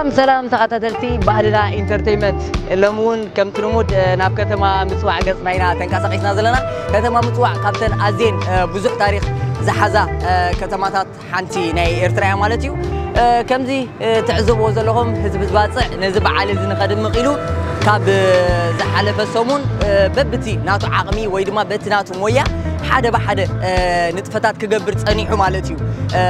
ሰላም ሰላም ተኸታተልቲ ባህልና ኢንተርቴይንመንት፣ ሎሚ እውን ከምቲ ልሙድ፣ እ፣ ናብ ከተማ ምፅዋዕ ገፅና ኢና ተንቀሳቒስና ዘለና። ከተማ ምፅዋዕ ካብተን ኣዝየን፣ እ፣ ብዙሕ ታሪኽ ዝሓዛ፣ እ፣ ከተማታት ሓንቲ ናይ ኤርትራ እያ ማለት እዩ። እ፣ ከምዚ፣ እ፣ ትዕዘብዎ ዘለኹም ህዝቢ ዝባፅዕ ነዚ በዓል እዚ ንኸድምቕ ኢሉ ካብ፣ እ፣ ዝሓለፈ ሰሙን፣ እ፣ በብቲ ናቱ ዓቕሚ ወይ ድማ በቲ ናቱ ሞያ ሓደ ብሓደ፣ እ፣ ንጥፈታት ክገብር ጸኒሑ ማለት እዩ። እ፣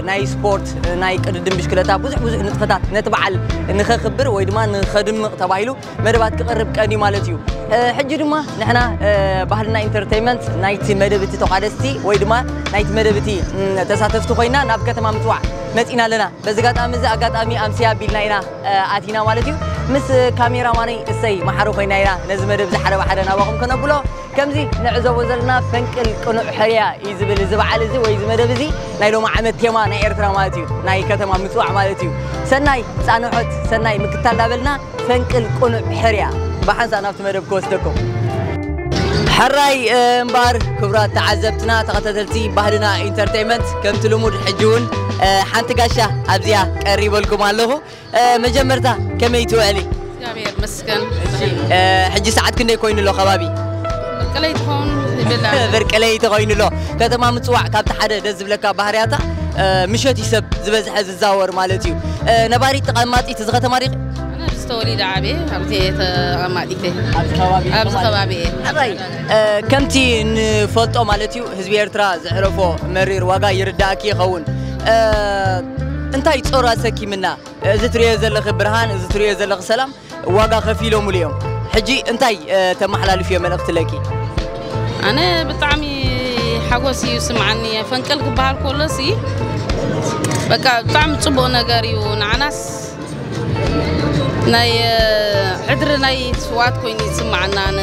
ናይ ስፖርት፣ ናይ ቅድድም ብሽክለታ፣ ብዙሕ ብዙሕ ንጥፈታት ነቲ በዓል ንኸኽብር ወይ ድማ ንኸድምቕ ተባሂሉ መደባት ክቐርብ ቀንዩ ማለት እዩ። እ፣ ሕጂ ድማ ንሕና፣ እ፣ ባህልና ኢንተርቴይንመንት ናይቲ መደብ እቲ ተቋደስቲ ወይ ድማ ናይቲ መደብ እቲ፣ ም፣ ተሳተፍቲ ኮይና ናብ ከተማ ምጽዋዕ መጺና ኣለና። በዚ ኣጋጣሚ እዚ ኣጋጣሚ ኣምስያ ኣቢልና ኢና፣ እ፣ ኣቲና ማለት እዩ። ምስ ካሜራማነይ እሰይ መሓሪ ኮይና ኢና ነዚ መደብ እዚ ሓደ ብሓደ ናባኹም ከነብሎ። ከምዚ ንዕዘቦ ዘለና ፈንቅል ቅኑዕ ሕርያ እዩ ዝብል እዚ በዓል እዚ ወይ እዚ መደብ እዚ ናይ ሎሚ ዓመት ቴማ ናይ ኤርትራ ማለት እዩ፣ ናይ ከተማ ምጽዋዕ ማለት እዩ። ሰናይ ጻንሖት፣ ሰናይ ምክታል እናበልና ፈንቅል ቅኑዕ ሕርያ ብሓንሳእ ናብቲ መደብ ክወስደኩም። ሕራይ፣ እ፣ እምበኣር ክቡራት ተዓዘብትና፣ ተኸታተልቲ ባህልና ኢንተርቴይንመንት፣ ከምቲ ልሙድ ሕጂ እውን፣ እ፣ ሓንቲ ጋሻ ኣብዚኣ ቀሪበልኩም ኣለኹ። እ፣ መጀመርታ ከመይ ትውዕሊ? እግዚኣብሔር ይመስገን። እ፣ ሕጂ ሰዓት ክንደይ ኮይኑ ኣሎ ከባቢ? ብርቂ ለይቲ ይኸውን ይብል ኣሎ። ብርቂ ለይቲ ኮይኑ ኣሎ። ከተማ ምጽዋዕ ካብቲ ሓደ ደስ ዝብለካ ባህርያታ፣ እ፣ ምሸት እዩ ሰብ ዝበዝሐ ዝዛወር ማለት እዩ። እ፣ ነባሪት ተቐማጢት እዚ ከተማ ዲኺ? ኣነ ኣብዚ ተወሊደ ዓብየ፣ ኣብዚ እየ ተቐማጢት እየ። ኣብዚ ከባቢ ኣብዚ ማለት ከባቢ እየ። ሕራይ፣ እ፣ ከምቲ ንፈልጦ ማለት እዩ፣ ህዝቢ ኤርትራ ዘሕለፎ መሪር ዋጋ ይርዳእኪ ይኸውን። እ፣ እንታይ ጾር ኣሰኪምና? እዚ ትሪኦ ዘለኺ ብርሃን፣ እዚ ትሪኦ ዘለኺ ሰላም ዋጋ ከፊሎምሉ እዮም። ሕጂ እንታይ፣ እ፣ ተመሓላልፍዮ መልእኽቲ ኣለኪ? ኣነ ብጣዕሚ ሓጎስ እዩ ስምዓኒ። ፈንቅል ክበሃል ከሎሲ በቃ ብጣዕሚ ጽቡቕ ነገር እዩ። ንዓናስ ናይ፣ እ፣ ሕድሪ ናይ ስውኣት ኮይኑ ይስምዓና። ኣነ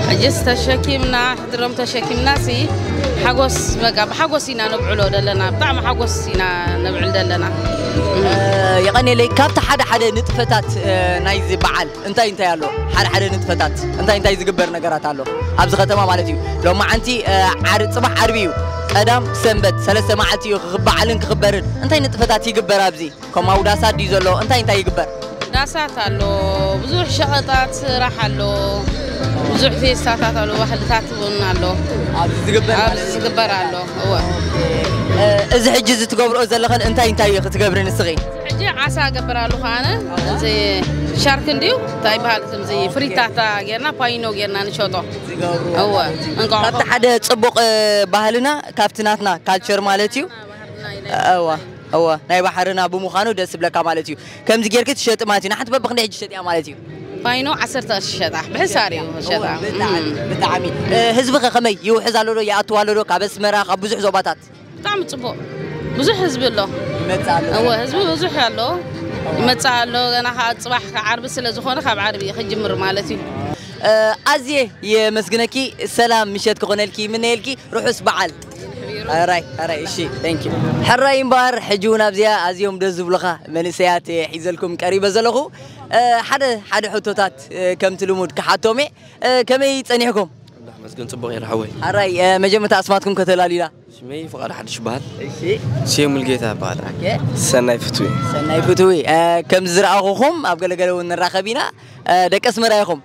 ሕጅስ ተሸኪምና፣ ሕድሮም ተሸኪምናሲ ሓጎስ፣ በቃ ብሓጎስ ኢና ነብዕሎ ዘለና። ብጣዕሚ ሓጎስ ኢና ነብዕል ዘለና። እ፣ የቐንየለይ። ካብቲ ሓደ ሓደ ንጥፈታት፣ እ፣ ናይዚ በዓል እንታይ እንታይ ኣሎ? ሓደ ሓደ ንጥፈታት እንታይ እንታይ ዝግበር ነገራት ኣሎ ኣብዚ ከተማ ማለት እዩ? ሎማዓንቲ፣ እ፣ ዓር-፣ ጽባሕ ዓርቢ እዩ። ቀዳም ሰንበት ሰለስተ መዓልቲ እዩ ክኽ-፣ በዓልን ክኽበርን። እንታይ ንጥፈታት ይግበር ኣብዚ? ከም ኣውዳሳ ድዩ ዘሎ? እንታይ እንታይ ይግበር? ዳሳት ኣሎ፣ ብዙሕ ሸቐጣት ስራሕ ኣሎ፣ ብዙሕ ፌስታታት ኣሎ፣ ባህልታት እውን ኣሎ። ኣብዚ ዝግበር ኣብዚ ማለት እዩ። ዝግበር ኣሎ። እወ። እ፣ እዚ ሕጂ እዚ ትገብርኦ ዘለኽን እንታይ እንታይ እዩ ክትገብሪ ንስኺ? ሕጂ ዓሳ እገብር ኣለኹ ኣነ። እዚ ሻርክ እንድዩ፣ እንታይ ይበሃል? እዚ ፍሪታታ ጌርና፣ ፓይኖ ጌርና ንሸጦ። ዝገብርዎ እወ፣ ማለት እዩ። እንቋቑሖ። ካብቲ ሓደ ጽቡቕ፣ እ፣ ባህልና፣ ካብቲ ናትና ካልቸር ማለት እዩ። እወ፣ እወ፣ ናይ ባሕርና ብምዃኑ ደስ ይብለካ ማለት እዩ። ከምዚ ጌርኪ ትሸጢ ማለት እዩ። ንሓንቲ በብኽንደይ ሕጂ ትሸጥያ ማለት እዩ? ፋይኖ ዓሰርተ ቅርሺ ሸጣ፣ ብሕሳር እዩ ሸጣ። እወ፣ ብጣዕሚ፣ እም። ብጣዕሚ። እ፣ ህዝቢ ከ ከመይ ይውሕዝ ኣሎ ዶ? ይኣትው ኣሎ ዶ? ካብ ኣስመራ፣ ካብ ብዙሕ ዞባታት? ብጣዕሚ ጽቡቕ። ብዙሕ ህዝቢ ኣሎ። ይመጽእ ኣሎ። እወ፣ ህዝቢ ብዙሕ ኣሎ። ይመጽእ ኣሎ። ገና ከዓ ጽባሕ ዓርቢ ስለ ዝኾነ ካብ ዓርቢ እዩ ክጅምር ማለት እዩ። እ፣ ኣዝየ የመስግነኪ። ሰላም ምሸት ክኾነልኪ ይምነየልኪ። ርሑስ በዓል። ሕራይ፣ ሕራይ፣ እሺ፣ thank you። ሕራይ እምበኣር፣ ሕጂ እውን ኣብዚኣ ኣዝዮም ደስ ዝብሉኻ መንእሰያት እየ ሒዘልኩም ቀሪበ ዘለኹ። እ፣ ሓደ፣ ሓደ ሕቶታት፣ እ፣ ከምቲ ልሙድ ክሓቶም እየ። እ፣ ከመይ ጸኒሕኩም? ኣምላኽ መስገን ጽቡቕ እየ ሓወይ። ሕራይ፣ እ፣ መጀመርታ ኣስማትኩም ከተላልዩና። ሽመይ ፍቓድ ሓድሽ ይበሃል። እሺ። ስየ ሙልጌታ ይበሃል። ኦኬ። ሰናይ ፍትዊ። ሰናይ ፍትዊ። እ፣ ከም ዝረኣኹኹም ኣብ ገለገለ እውን ንራኸብ ኢና። እ፣ ደቂ ኣስመራ ኢኹም።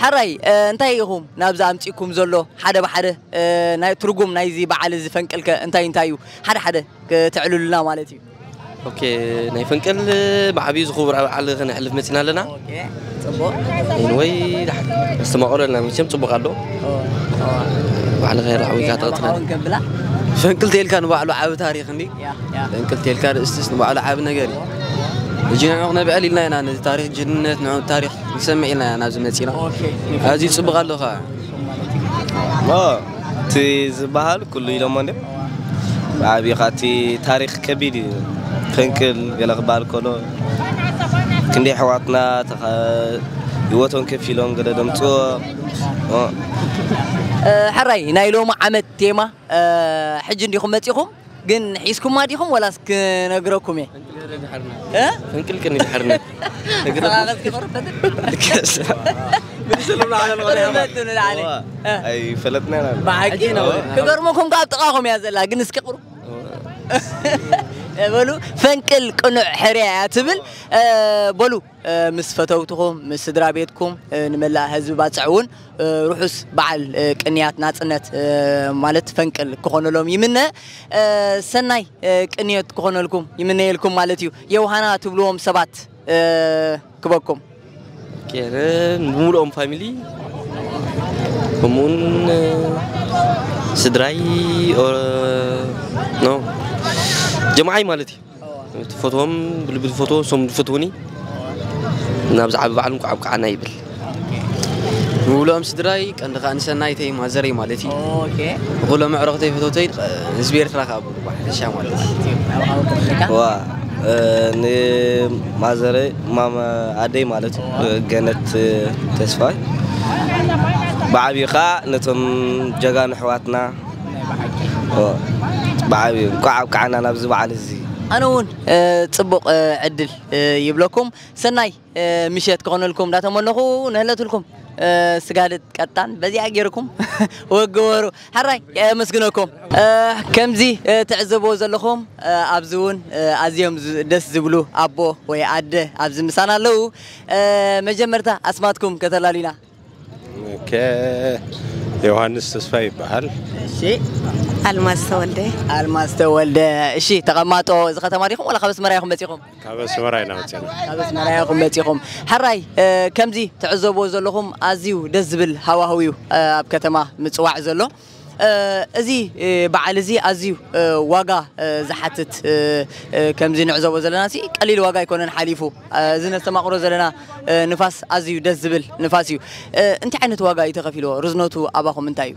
ሕራይ፣ እ፣ እንታይ ኢኹም ናብዚ ኣምጺእኩም ዘሎ? ሓደ ብሓደ፣ እ፣ ናይ ትርጉም ናይዚ በዓል እዚ ፈንቅልከ እንታይ እንታይ እዩ? ሓደ ሓደ ከተዕልሉና ማለት እዩ። ኦኬ፣ ናይ ፈንቅል ብዓብዩ ዝኽቡር በዓል ከነሕልፍ መጺና ኣለና። ኦኬ፣ ጽቡቕ። ኤኒወይ፣ ደሓን። ኣስተማቕሮ ኣለና፣ መቸም ጽቡቕ ኣሎ። ኦ፣ ኦ። ባዕልኸ ራዕዊ ኦኬ፣ ኢኻ ትቐትለና። ናባኻ እውን ከብላ። ፈንቅል ተልካ ንባዕሉ ዓቢ ታሪኽ እንዲ። ያ፣ ያ። ፈንቅል ተልካ ርእስትስ ንባዕሉ ዓቢ ነገር እዩ። ሕጂ ንዑ ክነብዕል ኢልና ኢና፣ ነዚ ታሪኽ ጅግንነት፣ ንዑ ታሪኽ ንሰምዕ ኢልና ኢና ናብዚ መጺና። ኦኬ። ኣዝዩ ጽቡቕ ኣሎ ኸዓ። ኦ፣ እቲ ዝበሃል ኩሉ ኢሎሞ እንድዮም። ብዓቢኻ እቲ ታሪኽ ከቢድ እዩ። ፈንቅል ገለ ክበሃል ከሎ ክንደይ ኣሕዋትና ተኸ-፣ ህይወቶም ከፊሎም ገለ ደምፅዎ። ኦ። እ፣ ሕራይ፣ ናይ ሎሚ ዓመት ቴማ፣ እ፣ ሕጂ እንዲኹም መፂኹም፣ ግን ሒዝኩማ ዲኹም ወላስ ክነግረኩም እየ? እ? ፈንቅል ቅድሚ ድሕርነት። ተግረፍ። ሰላም እስኪ ቁርብ በል። ልክስ። ምን ስለ ብሎ ዓለም ቁርብ በል ንላዕሊ። ዋ፣ እ። ኣይፈለጥና ኢና። ብሓቂ ነው። ዋ። ክገርመኩም ካብ ጥቓኹም እያ ዘላ፣ ግን እስኪ ቁርብ። ዋ። በሉ፣ ፈንቅል ቅኑዕ ሕርያ እያ ትብል። በሉ፣ ምስ ፈተውትኹም፣ ምስ ስድራ ቤትኩም፣ ንመላእ ህዝቢ ባጽዕ እውን ርሑስ በዓል ቅንያት ናጽነት፣ ማለት ፈንቅል ክኾነሎም ይምነ። ሰናይ ቅንዮት ክኾነልኩም ይምነየልኩም ማለት እዩ። የውሃና ትብልዎም ሰባት ክበኩም። ኬረ፣ ብምሉኦም ፋሚሊ፣ ከምኡውን ስድራይ፣ ኖ፣ ጀማዓይ ማለት እዩ። ትፈትዎም፣ ብልቢ ትፈትዎ፣ እሶም ዝፈትውኒ፣ ናብዚ ዓቢ በዓል እንኳዕ ኣብቅዓና ይብል። ምብልኦም ስድራይ፣ ቀንዲ ከዓ ንሰናይተይ ማዘረይ ማለት እዩ። ብኩሎም ኣዕሩኽተይ ፈተውተይ፣ ህዝቢ ኤርትራ ከዓ ብሓፈሻ ማለት እዩ። ዋ፣ ንማዘረይ፣ ማማ፣ ኣደይ ማለት እዩ። ገነት ተስፋይ፣ ብዓብዩ ከዓ ነቶም ጀጋኑ ኣሕዋትና፣ ብዓብዩ እንኳዕ ኣብቅዓና ናብዚ በዓል እዚ። ኣነ እውን ፅቡቕ ዕድል ይብለኩም። ሰናይ ምሸት ክኾነልኩም እንዳተመነኹ፣ ንህለትልኩም ስጋደት ቀጣን በዚኣ ገይርኩም ወገወሩ። ሕራይ የመስግነኩም። ከምዚ ትዕዘብዎ ዘለኹም፣ ኣብዚ እውን ኣዝዮም ደስ ዝብሉ ኣቦ ወይ ኣደ ኣብዚ ምሳና ኣለዉ። መጀመርታ ኣስማትኩም ከተላሉና። ኦኬ፣ ዮሃንስ ተስፋ ይበሃል። እሺ። ኣልማዝ ተወልደ። ኣልማዝ ተወልደ። እሺ፣ ተቐማጦ እዚ ከተማ ዲኹም ወላ ካብ ኣስመራ ኢኹም መጺኹም? ካብ ኣስመራ ኢና መጺና። ካብ ኣስመራ ኢኹም መጺኹም። ሕራይ፣ ከምዚ ትዕዘብዎ ዘለኹም ኣዝዩ ደስ ዝብል ሃዋህው እዩ ኣብ ከተማ ምጽዋዕ ዘሎ። እዚ በዓል እዚ ኣዝዩ ዋጋ ዝሓትት፣ ከምዚ ንዕዘቦ ዘለና ሲ ቀሊል ዋጋ ኣይኮነን ሓሊፉ። እዚ ነስተማቕሮ ዘለና ንፋስ ኣዝዩ ደስ ዝብል ንፋስ እዩ። እንታይ ዓይነት ዋጋ እዩ ተኸፊልዎ? ርዝነቱ ኣባኹም እንታይ እዩ?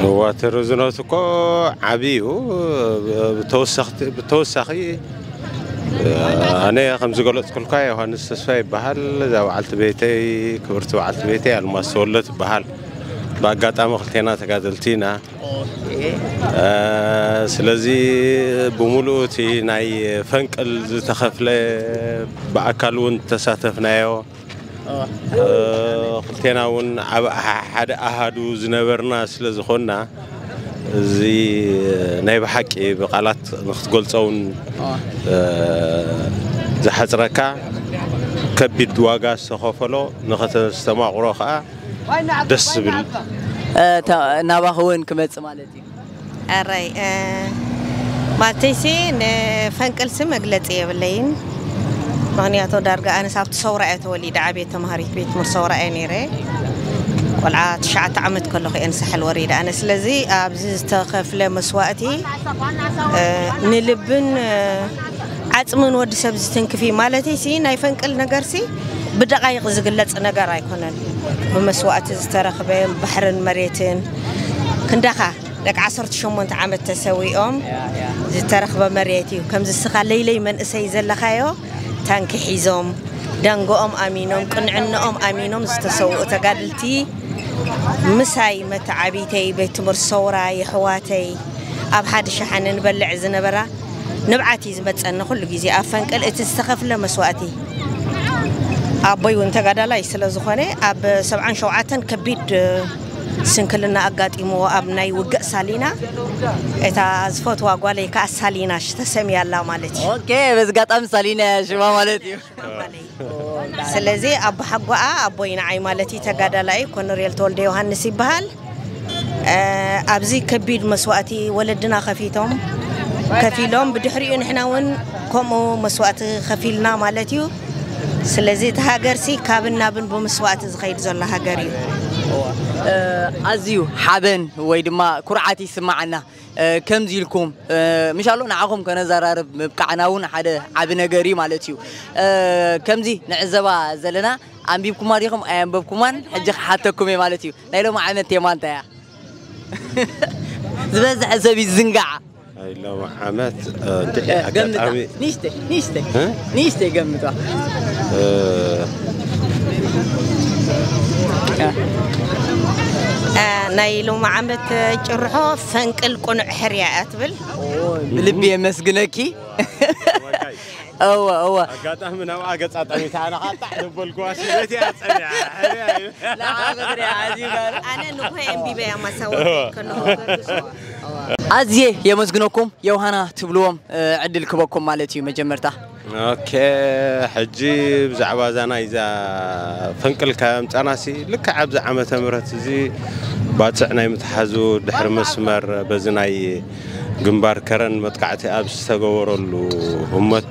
እዋ፣ እቲ ርዝነቱ እኮ ዓብዪ እዩ። ብተወሳኺ ኣነ ከም ዝገለፅኩልካ ዮሃንስ ተስፋ ይበሃል። እዛ በዓልቲ ቤተይ፣ ክብርቲ በዓልቲ ቤተይ ኣልማዝ ተወልደ ትበሃል። ብኣጋጣሚ ክልቴና ተጋደልቲ ኢና። ስለዚ ብምሉኡ እቲ ናይ ፈንቅል ዝተኸፍለ፣ ብኣካል እውን ተሳተፍናዮ፣ ክልቴና እውን ኣብ ሓደ ኣሃዱ ዝነበርና ስለ ዝኾንና፣ እዚ ናይ ብሓቂ ብቓላት ንክትገልጾ እውን ዝሓፅረካ፣ ከቢድ ዋጋ ዝተኸፈሎ፣ ንኸተስተማቕሮ ከዓ ደስ ዝብል። ናባኹ እውን ክመፅእ ማለት እዩ። ኣራይ ማለተይሲ፣ ንፈንቅልሲ መግለፂ የብለይን። ምኽንያቱ ዳርጋ ኣነስ ኣብቲ ሰውራ እየ ተወሊደ ዓብየ፣ ተምሃሪት ቤት ትምህርቲ ሰውራ እየ ነይረ። ቆልዓ ትሽዓተ ዓመት ከለኹ እየ ንሳሕል ወሪደ ኣነ። ስለዚ ኣብዚ ዝተኸፍለ መስዋእቲ፣ ንልብን ዓፅምን ወዲ ሰብ ዝትንክፍ እዩ። ማለተይሲ፣ ናይ ፈንቅል ነገርሲ ብደቓይቕ ዝግለፅ ነገር ኣይኮነን። ብመስዋእቲ ዝተረኽበ ባሕርን መሬትን ክንዳኻ ደቂ ዓሰርተ ሸሞንተ ዓመት ተሰዊኦም ዝተረኽበ መሬት እዩ። ከምዚ እስኻ ለይለይ መንእሰይ ዘለኻዮ ታንኪ ሒዞም፣ ደንጎኦም ኣሚኖም፣ ቅንዕንኦም ኣሚኖም ዝተሰውኡ ተጋድልቲ፣ ምሳይ መተዓቢተይ፣ ቤት ትምህርቲ ሰውራ፣ የሕዋተይ፣ ኣብ ሓደ ሸሓነ ንበልዕ ዝነበራ ንብዓት እዩ ዝመፀኒ ኩሉ ግዜ ኣብ ፈንቅል እቲ ዝተኸፍለ መስዋእቲ። ኣቦይ እውን ተጋዳላይ ስለ ዝኾነ፣ ኣብ ሰብዓን ሸውዓተን ከቢድ ስንክልና ኣጋጢምዎ ኣብ ናይ ውግእ ሳሊና። እታ ዝፈትዋ ጓለይ ከዓ ሳሊና ተሰምያ ኣላ ማለት እዩ። ኦኬ፣ በዚ ኣጋጣሚ ሳሊና እያ ሽማ ማለት እዩ። ስለዚ ኣቦሓጎኣ ኣቦይ ንዓይ ማለት እዩ፣ ተጋዳላይ ኮነሬል ተወልደ ዮሃንስ ይበሃል። ኣብዚ ከቢድ መስዋእቲ ወለድና ከፊቶም ከፊሎም፣ ብድሕሪኡ ንሕና እውን ከምኡ መስዋእቲ ከፊልና ማለት እዩ። ስለዚ እቲ ሃገርሲ ካብን ናብን ብመስዋእቲ ዝኸይድ ዘሎ ሃገር እዩ። ኣዝዩ ሓበን ወይ ድማ ኩርዓት ይስማዓና። ከምዚ ኢልኩም ምሻሎ ንዓኹም ከነዘራርብ ምብቃዕና እውን ሓደ ዓቢ ነገር እዩ ማለት እዩ። ከምዚ ንዕዘባ ዘለና፣ ኣንቢብኩማ ዲኹም ኣየንበብኩማን? ሕጂ ክሓተኩም እየ ማለት እዩ። ናይ ሎሚ ዓመት ቴማ እንታይ እያ? ዝበዝሐ ሰብ ይዝንጋዓ። ናይ ሎሚ ዓመት፣ እንድዒ፣ ኣጋጣሚ ንእሽተይ ንእሽተይ ንእሽተይ ገምቷ። ናይ ሎሚ ዓመት ጭርሖ ፈንቅል ቅኑዕ ሕርያ እያ ትብል። ብልቢ የመስግነኪ። እወ እወ። ኣጋጣሚ ናብኣ ገፃ ጠሚታ፣ ኣነ ከዓ ጣዕ ዘበልኩዋ ሽበት እያ ፀኒሓ። ሕርያ እዩ። ንዓ መግርያ ዓዚባ። ኣነ ንኩ ኣንቢበያ ማሳወ ከለኹ ገርግሶ። ኣዝየ የመስግነኩም። የውሃና ትብልዎም ዕድል ክበኩም ማለት እዩ። መጀመርታ ኦኬ፣ ሕጂ ብዛዕባ እዛ ናይዛ ፈንቅል ካብ ኣምጻናሲ፣ ልክዕ ኣብዚ ዓመተ ምህረት እዚ ባጽዕ ናይ ምትሓዙ ድሕሪ መስመር፣ በዚ ናይ ግንባር ከረን መጥቃዕቲ ኣብ ዝተገበረሉ ህሞት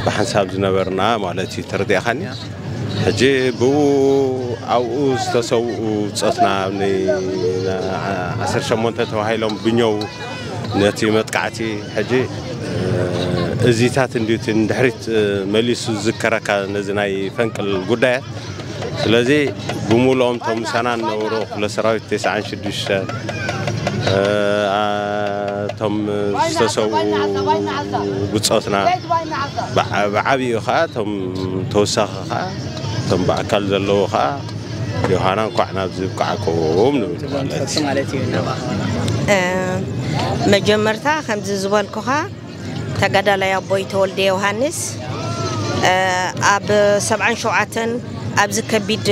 ብሓንሳብ ዝነበርና ማለት እዩ። ተረዲእኻኒ? ሕጂ ብኡ ኣብኡ ዝተሰውኡ ብጾትና፣ ን-፣ ን-፣ ዓሰርተ ሸሞንተ ተባሂሎም ብኛው ነቲ መጥቃዕቲ። ሕጂ እዚታት እንድዩ እቲ ንድሕሪት መሊሱ ዝዝከረካ ነዚ ናይ ፈንቅል ጉዳያት። ስለዚ ብምሉኦም እቶም ምሳና ዝነበሩ ክፍለ ሰራዊት ተስዓን ሽዱሽተ፣ እቶም ዝተሰውኡ ብጾትና፣ ብዓ-፣ ብዓብኡ ኸዓ እቶም ተወሳኺ ኸዓ እቶም ብኣካል ዘለዉ ኸዓ፣ ዮሃና እንኳዕ ናብዚ ብቃዕኩም ንብል ማለት እዩ። ማለት እዩ። እናባኸና መጀመርታ ከምዚ ዝበልኩኻ፣ ተጋዳላይ ኣቦይ ተወልደ ዮሃንስ ኣብ ሰብዓን ሸውዓተን ኣብዚ ከቢድ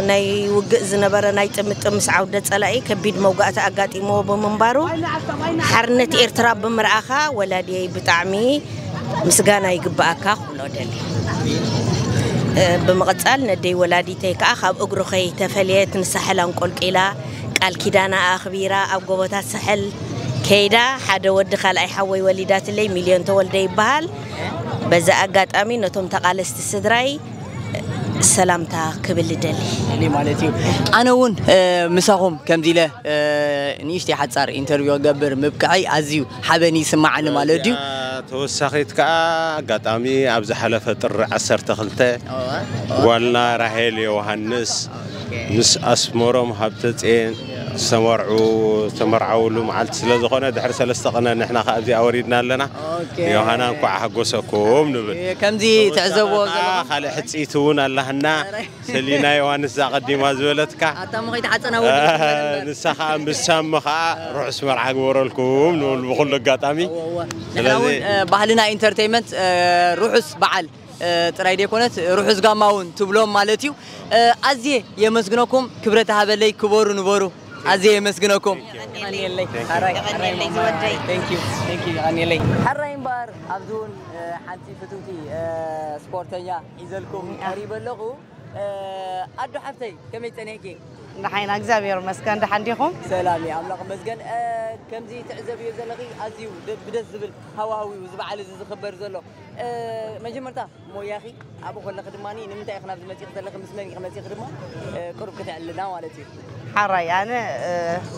ናይ ውግእ ዝነበረ ናይ ጥምጥም ምስ ዓውደ ጸላኢ ከቢድ መውጋእቲ ኣጋጢምዎ ብምንባሩ፣ ሓርነት ኤርትራ ብምርኣኻ ወላዲየይ ብጣዕሚ ምስጋና ይግብኣካ ክብሎ ደሊ። ብምቕጻል ነደይ ወላዲተይ ከኣ ካብ እግሩ ከይተፈልየት ንሳሕል ኣንቆልቂላ ቃል ኪዳና ኣኽቢራ ኣብ ጎቦታት ሳሕል ከይዳ ሓደ ወዲ ካልኣይ ሓወይ ወሊዳትለይ። ሚልዮን ተወልደ ይበሃል። በዚ ኣጋጣሚ ነቶም ተቓለስቲ ስድራይ ሰላምታ ክብል እደሊ። ማለት እዩ። ኣነ እውን ምሳኹም ከምዚ ኢለ ንእሽተይ ሓጻር ኢንተርቪው ክገብር ምብቅዐይ ኣዝዩ ሓበን ይስማዓኒ ማለት ድዩ? ተወሳኺት ከኣ ኣጋጣሚ ኣብ ዝሓለፈ ጥሪ ዓሰርተ ክልተ ጓልና ራሄል ዮሃንስ ምስ ኣስመሮም ሃብተጽየን ዝተመርዑ ዝተመርዓውሉ መዓልቲ ስለ ዝኾነ ድሕሪ ሰለስተ ቅነ ንሕና ከኣ ኣብዚኣ ወሪድና ኣለና። ዮሃና እንኳዕ ሓጎሰኩም ንብል። ከምዚ ትዕዘብዎ ዘለኹም ካልእ ሕጽይቲ እውን ኣላህና። ሰሊና ዮሃንስ ዛቐዲማ ዝበለትካ ኣታ መኸይት ሓፀና ወዲ ንሳ ከዓ ምስ ሳሚ ከዓ ርሑስ መርዓ ግበረልኩም ንብል ብኩሉ ኣጋጣሚ። ስለዚ ባህልና ኢንተርቴይመንት ርሑስ በዓል ጥራይ ደይኮነት ርሑስ ጋማ እውን ትብሎም ማለት እዩ። ኣዝየ የመስግነኩም። ክብረት ሃበለይ። ክበሩ ንበሩ። ኣዝየ የመስግነኩም። የቐንየለይ። ሕራይ እምበኣር ኣብዚ እውን ሓንቲ ፍትውቲ ስፖርተኛ ሒዘልኩም ቀሪበ ኣለኹ። ኣዶ ሓፍተይ ከመይ ጸኒሕኪ? ደሓና እግዚኣብሔር ይመስገን። ደሓን ዲኹም? ሰላም እዩ ኣምላኽ ይመስገን። ከምዚ ትዕዘብዮ ዘለኺ ኣዝዩ ደ- ብደስ ዝብል ሃዋህው እዩ እዚ በዓል እዚ ዝኽበር ዘሎ። መጀመርታ ሞያኺ ኣብኡ ከለኺ ድማ ንምንታይ ኢኺ ናብዚ መፂኺ ዘለኺ ምስ መን ኢኺ መፂኺ ድማ ቁሩብ ክተዕልና ማለት እዩ። ሓራይ ኣነ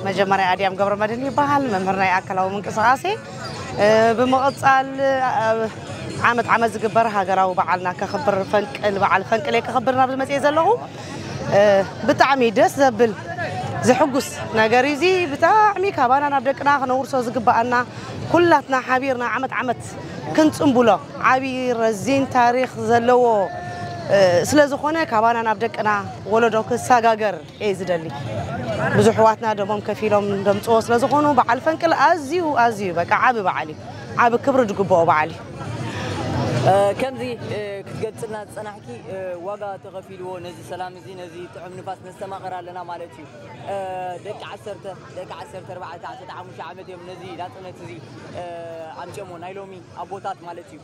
መጀመርያ ኣድያም ገብረመድህን ይበሃል፣ መምህር ናይ ኣካላዊ ምንቅስቃሴ። ብምቕፃል ዓመት ዓመት ዝግበር ሃገራዊ በዓልና ከኽብር ፈንቅል በዓል ፈንቅል ከኽብር ናብዚ መፅየ ዘለኹ። ብጣዕሚ ደስ ዘብል ዝሕጉስ ነገር እዩ እዚ። ብጣዕሚ ካባና ናብ ደቅና ክነውርሶ ዝግበኣና ኩላትና ሓቢርና ዓመት ዓመት ክንፅምብሎ ዓብዪ ረዚን ታሪኽ ዘለዎ ስለ ዝኾነ ካባና ናብ ደቅና ወለዶ ክሰጋገር እየ ዝደሊ። ብዙሕ ኣሕዋትና ደሞም ከፊሎም ደምፅዎ ስለ ዝኾኑ በዓል ፈንቅል ኣዝዩ ኣዝዩ በቃ ዓቢ በዓል እዩ። ዓቢ ክብሪ ዝግብኦ በዓል እዩ። ከምዚ ክትገልፅልና ዝፀናሕኪ ዋጋ ተኸፊልዎ ነዚ ሰላም እዚ ነዚ ጥዑም ንፋስ ነስተማቕር ኣለና ማለት እዩ። ደቂ ዓሰርተ ደቂ ዓሰርተ ኣርባዕተ ዓሰርተ ሓሙሽተ ዓመት እዮም ነዚ ናፅነት እዚ ኣምፅኦሞ ናይ ሎሚ ኣቦታት ማለት እዩ።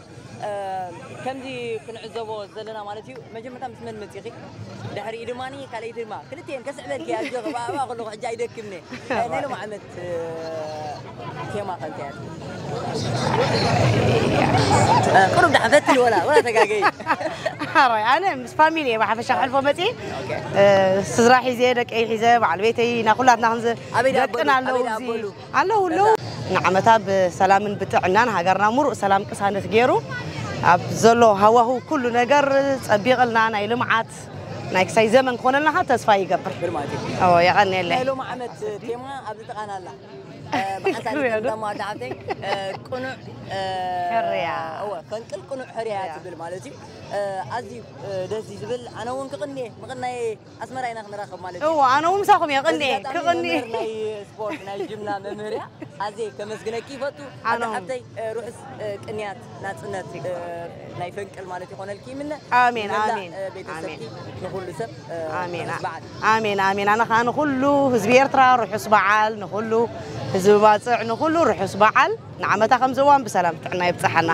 ከምዚ ክንዕዘቦ ዘለና ማለት እዩ። መጀመርታ ምስ መን መፂኺ? ድሕሪኡ ድማ ካልኣይቲ ድማ ክልቲኤን ከስዕበልኪ ኣጆኺ ብኣባ ከለኹ ሕጂ ኣይደክምነ። ናይ ሎም ዓመት ቴማ ከ እንታይ እያ? ቁሩብ ዳሕፈት ወላ ወላ ተጋገይ። ኣራይ ኣነ ምስ ፋሚሊ እየ ብሓፈሻ ክሕልፎ መፂ ስድራ ሒዘ ደቀይ ሒዘ በዓል ቤተይ ኢና ኩላትና ክንዚ ኣበይ ደኣ ደቅና ኣበሉ? ኣለዉ ኣበይ ደኣ እዚ ኣበሉ? ኣለዉ ኣለዉ። ንዓመታ ብሰላምን ብጥዕናን ሃገርና ሙሩእ ሰላም ቅሳነት ገይሩ ኣብ ዘሎ ሃዋሁ ኩሉ ነገር ጸቢቕልና ናይ ልምዓት ናይ ክሳይ ዘመን ክኾነልና ከዓ ተስፋ ይገብር። ግርማቲ። ኦ የቐንየለይ። ናይ ሎም ዓመት ቴማ ኣብዚ ጥቓና ኣላ። ብሓንሳብ ክብሪ ይሃሉ። ድማ ወዲ ሓብተይ ቅኑዕ ሕርያ። እወ ፈንቅል ቅኑዕ ሕርያ እያ ትብል ማለት እዩ። ኣዝዩ ደስ እዩ ዝብል። ኣነ እውን ክቕንየ ምቕናየ ኣስመራ ኢና ክንራኸብ ማለት እዩ። እወ ኣነ እውን ምሳኹም እየ ቅንየ በዚ ኣጋጣሚ ክቕንየ። መምህር ናይ ስፖርት ናይ ጅምላ መምህር እያ። ኣዝየ ከመስግነኪ ይፈቱ። ኣደ ኣነ እውን። ሓብተይ ርሑስ ቅንያት ናጽነት ናይ ፈንቅል ማለት ይኾነልኪ ይምነ። ኣሜን፣ ንመላእ ኣሜን፣ ቤተሰብኪ ኣሜን። ንኹሉ ሰብ ኣሜን ርሑስ በዓል። ኣሜን ኣሜን ኣነ ከዓ ንኩሉ ህዝቢ ኤርትራ ርሑስ በዓል ንኩሉ ህዝቢ ባጽዕ ንኹሉ ርሑስ በዓል፣ ንዓመታ ከም ዝዋን ብሰላም ጥዕና ይብጽሓና።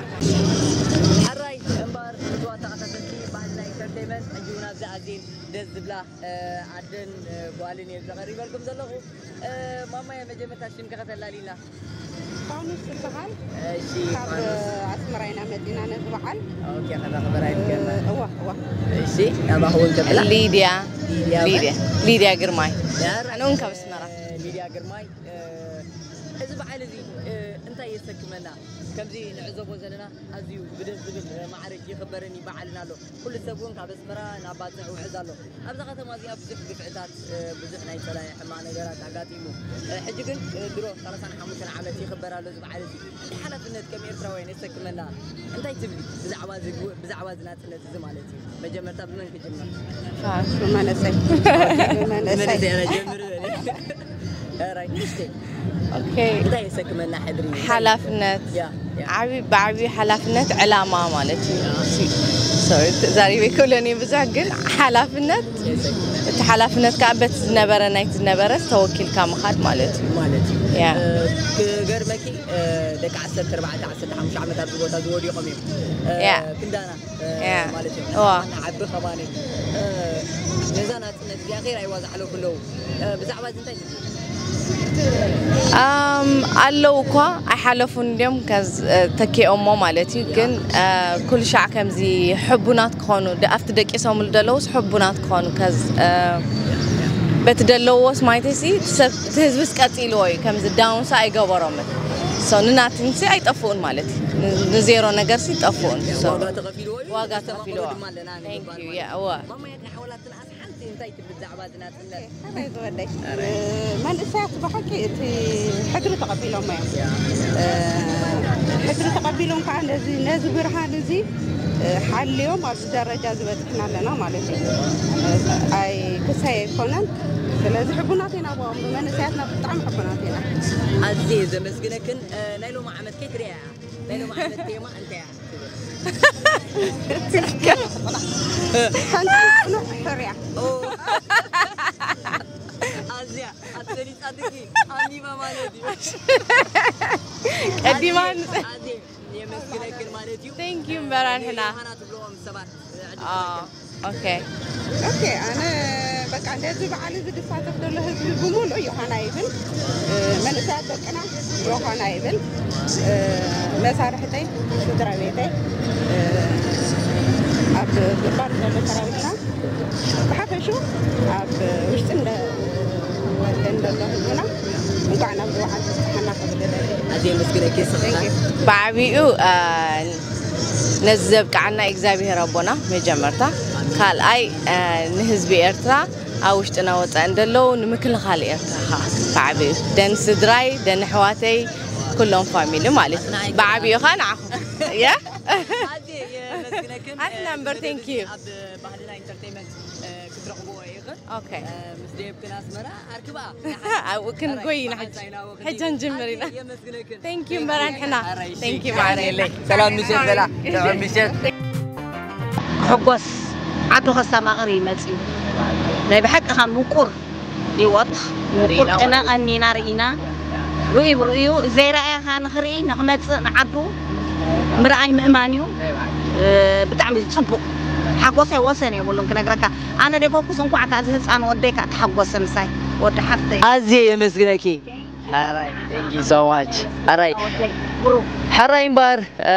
ሕራይ እምበኣር ፍትዋት ተኸታተልቲ ባህልና ኢንተርቴይመንት፣ ሕጂ እውን ኣብዚ ኣዝየን ደስ ዝብላ፣ እ፣ ኣደን፣ እ፣ ጓልን እየ ዘቐሪበልኩም ዘለኹ። እ፣ ማማየ፣ መጀመርታ ሽምኪ ከተላልይና። ፋኑስ ትበሃል። እሺ፣ ካብ ፋኑስ። ኣስመራ ኢና መጺና ነዚ በዓል። ኦኬ፣ ከዛ ክበራ ይትገና። እዋ፣ እዋ። እሺ፣ ናባኹ እውን ከብላ። ሊድያ። ሊድያ ሊድያ። ሊድያ ግርማይ። ያ፣ ኣነ እውን ካብ ኣስመራ። ሊድያ ግርማይ፣ እ፣ እዚ በዓል እዚ፣ እ፣ እንታይ የሰክመና? ከምዚ ንዕዘቦ ዘለና ኣዝዩ ብደስ ዝብል፣ እ፣ ማዕርግ ይኽበርን ይበዓልን ኣሎ። ኩሉ ሰብ እውን ካብ ኣስመራ ናብ ባጽዕ ውሕዝ ኣሎ። ኣብዛ ከተማ እዚኣ ብዙሕ ግፍዕታት፣ እ፣ ብዙሕ ናይ ጸላኢ ሕማቕ ነገራት ኣጋጢሙ። እ፣ ሕጂ ግን፣ እ፣ ድሮ ሰላሳን ሓሙሽተን ዓመት ይኽበር ኣሎ እዚ በዓል እዚ። እቲ ሓላፍነት ከም ኤርትራውያን የሰክመና። እንታይ ትብሊ ብዛዕባ እዚ፣ ብዛዕባ እዚ ናጽነት እዚ ማለት እዩ? መጀመርታ ብመን ክጅምር? ፋ-፣ ብመንእሰይ። ብመንእሰይ። ብመንእሰይ፣ ኣነ ጀምር በለ። ሕራይ፣ ንእሽተይ። ኦኬ። እንታይ የሰክመና ሕድሪ? ሓላፍነት። ያ፣ ያ። ዓቢ፣ ብዓቢ ሓላፍነት ዕላማ ማለት እዩ። ያ። ሲ-፣ ሶሪ፣ ተዛሪበ ይክእሎን እየ ብዙሕ፣ ግን ሓላፍነት፣ የሰክመና። እቲ ሓላፍነት ከዓ በቲ ዝነበረ፣ ናይቲ ዝነበረ ተወኪልካ ምኻድ ማለት እዩ። ማለት እዩ። ያ። እ፣ ክገርመኪ፣ እ፣ ደቂ ዓሰርተ ኣርባዕተ፣ ዓሰርተ ሓሙሽተ ዓመት ኣብዚ ቦታ ዝወዲቖም እዮም። እ፣ ያ። ክንዳና፣ እ፣ ያ። ማለት እዮም። እዋ። ዓቢ ከማኒ፣ እ፣ ነዛ ናጽነት እዚኣ ከይረኣይዋ ዝሓለፉ ኣለዉ። እ፣ ብዛዕባ እዚ እንታይ ትብሊ? ኣም፣ ኣለዉ እኳ ኣይሓለፉን እንድዮም፣ ከዝ-፣ እ፣ ተኪኦሞ ማለት እዩ። ያ። ግን፣ እ፣ ኩሉ ሻዕ ከምዚ ሕቡናት ክኾኑ፣ ደ-፣ ኣብቲ ደቂሶምሉ ዘለዉስ ሕቡናት ክኾኑ፣ ከዝ-፣ እ፣ በቲ ደለዎስ ማለተይሲ፣ እቲ ሰብ፣ እቲ ህዝብስ ቀጺልዎ እዩ፣ ከምዚ ዳውንስ ኣይገበሮምን። ሶ፣ ንናትንሲ ኣይጠፍኡን ማለት እዩ። ን-፣ ንዜሮ ነገርሲ ይጠፍኡን። ሶ፣ ዋጋ ተኸፊልዎ እዩ፣ ዋጋ ዝተማቕሎ ተኸፊልዎ። ድማ ኣለና ንግባር Thank you፣ ማለት ያ፣ እዩ። እወ። ማማየት ንኣሕዋላትና ሓንቲ እንታይ ትብል ብዛዕባ እዚ ናጽነት? ከመይ ዝበለ? ኣረ። መንእሰያት ብሓቂ እቲ ሕድሪ ተቐቢሎሞ እዮም። ያ። እ፣ ሕድሪ ተቐቢሎም ከዓ ነዚ፣ ነዚ ብርሃን እዚ፣ እ፣ ሓልዮም ኣብዚ ደረጃ ዝበጽሕና ኣለና ማለት እዩ። እ፣ ኣይ፣ ክሳይ ኣይኮነን። ስለዚ ሕቡናት ኢና ብኦም፣ ብመንእሰያትና ብጣዕሚ ሕቡናት ኢና። ኣዝየ ዘመስግነክን፣ እ፣ ናይ ሎሚ ዓመት ከይትርእያ እያ። ናይ ሎሚ ዓመት ቴማ እንታይ እያ? ሓንቲ ጽኑዕ ሕርያ። ኦ። ኣዝያ ኣትፈሊጣትኪ ኣሚማ ማለት እዩ። ቀዲማ ኣዝየ፣ ኣዝየ የመስግነክን ማለት እዩ። Thank you እምበራን ሕና። ዮሃና ትብልዎም ሰባት፣ እ፣ ዕድል ኦ፣ ትረክብ። ኦኬ። ኦኬ፣ ኣነ በቃ ነዚ በዓል እዚ ዝሳተፍ ዘሎ ህዝቢ ብምሉእ ዮሃና ይብል። እ፣ መንእሰያት ደቅና ዮሃና ይብል። እ፣ መሳርሕተይ፣ ስድራ ቤተይ፣ እ፣ ኣብ ግንባር ዘሎ ሰራዊትና፣ ብሓፈሽኡ ኣብ ውሽጥን ደ-፣ ደን ዘሎ ህዝብና እንኳዕ ናብዚ በዓል በጽሓና ክብል እደሊ። ኣዝየ የመስግነኪ፣ ስኽታ። Thank you። ብዓቢኡ፣ እ፣ ነዚ ዘብቅዓና እግዚኣብሔር ኣቦና መጀመርታ፣ ካልኣይ፣ እ፣ ንህዝቢ ኤርትራ ኣብ ውሽጥና ወጻእን ዘለዉ ንምክልኻል ኤርትራ ኸዓ ብዓቢኡ ደን ስድራይ፣ ደን ኣሕዋተይ፣ ኩሎም ፋሚሊ ማለት እዩ። ብዓቢኡ ኸዓ ንዓኹም። የ? ኣዝየ የመስግነክን። ኣት ናምበር፣ ቴንክ ዩ። ኣብ ባህልና ኢንተርቴይንመንት፣ እ፣ ክትረኽብዎ ኢኽን። ኦኬ። እ፣ ምስ ደየብክን ኣስመራ ኣርክባ። ኣብኡ ክንጎይ ኢና ሕጂ። ሕጂ ንጅምር ኢና። ኣዝየ የመስግነክን። ቴንክ ዩ እምበር ኣንሕና። ኣራይ፣ ቴንክ ዩ ማዕረ። ሰላም ምሸት በላ። ጥዑም ምሸት። ሕጎስ ዓዱ ከስተማቕር እዩ መጺኡ። ናይ ብሓቂ ካብ ምቁር ህይወት፣ ምቁር ርኢና ጨነቐኒ ኢና ርኢና። ርእዩ ብርእዩ ዘይረኣየ ኸኣ ንኽርኢ ንኽመጽእ ንዓዱ ምርኣይ ምእማን እዩ። እ፣ ብጣዕሚ ጽቡቕ። ሓጎሰይ ወሰን የብሉን ክነግረካ። ኣነ ደይኮንኩስ እንኳዕ ከኣ እዚ ህጻን ወደይ ከኣ ተሓጎሰ ምሳይ። ወዲ ሓፍተይ። ኣዝየ የመስግነኪ። ሓራይ፣ thank you so much። ሓራይ። ብሩክ። ሓራይ እምበኣር፣ እ፣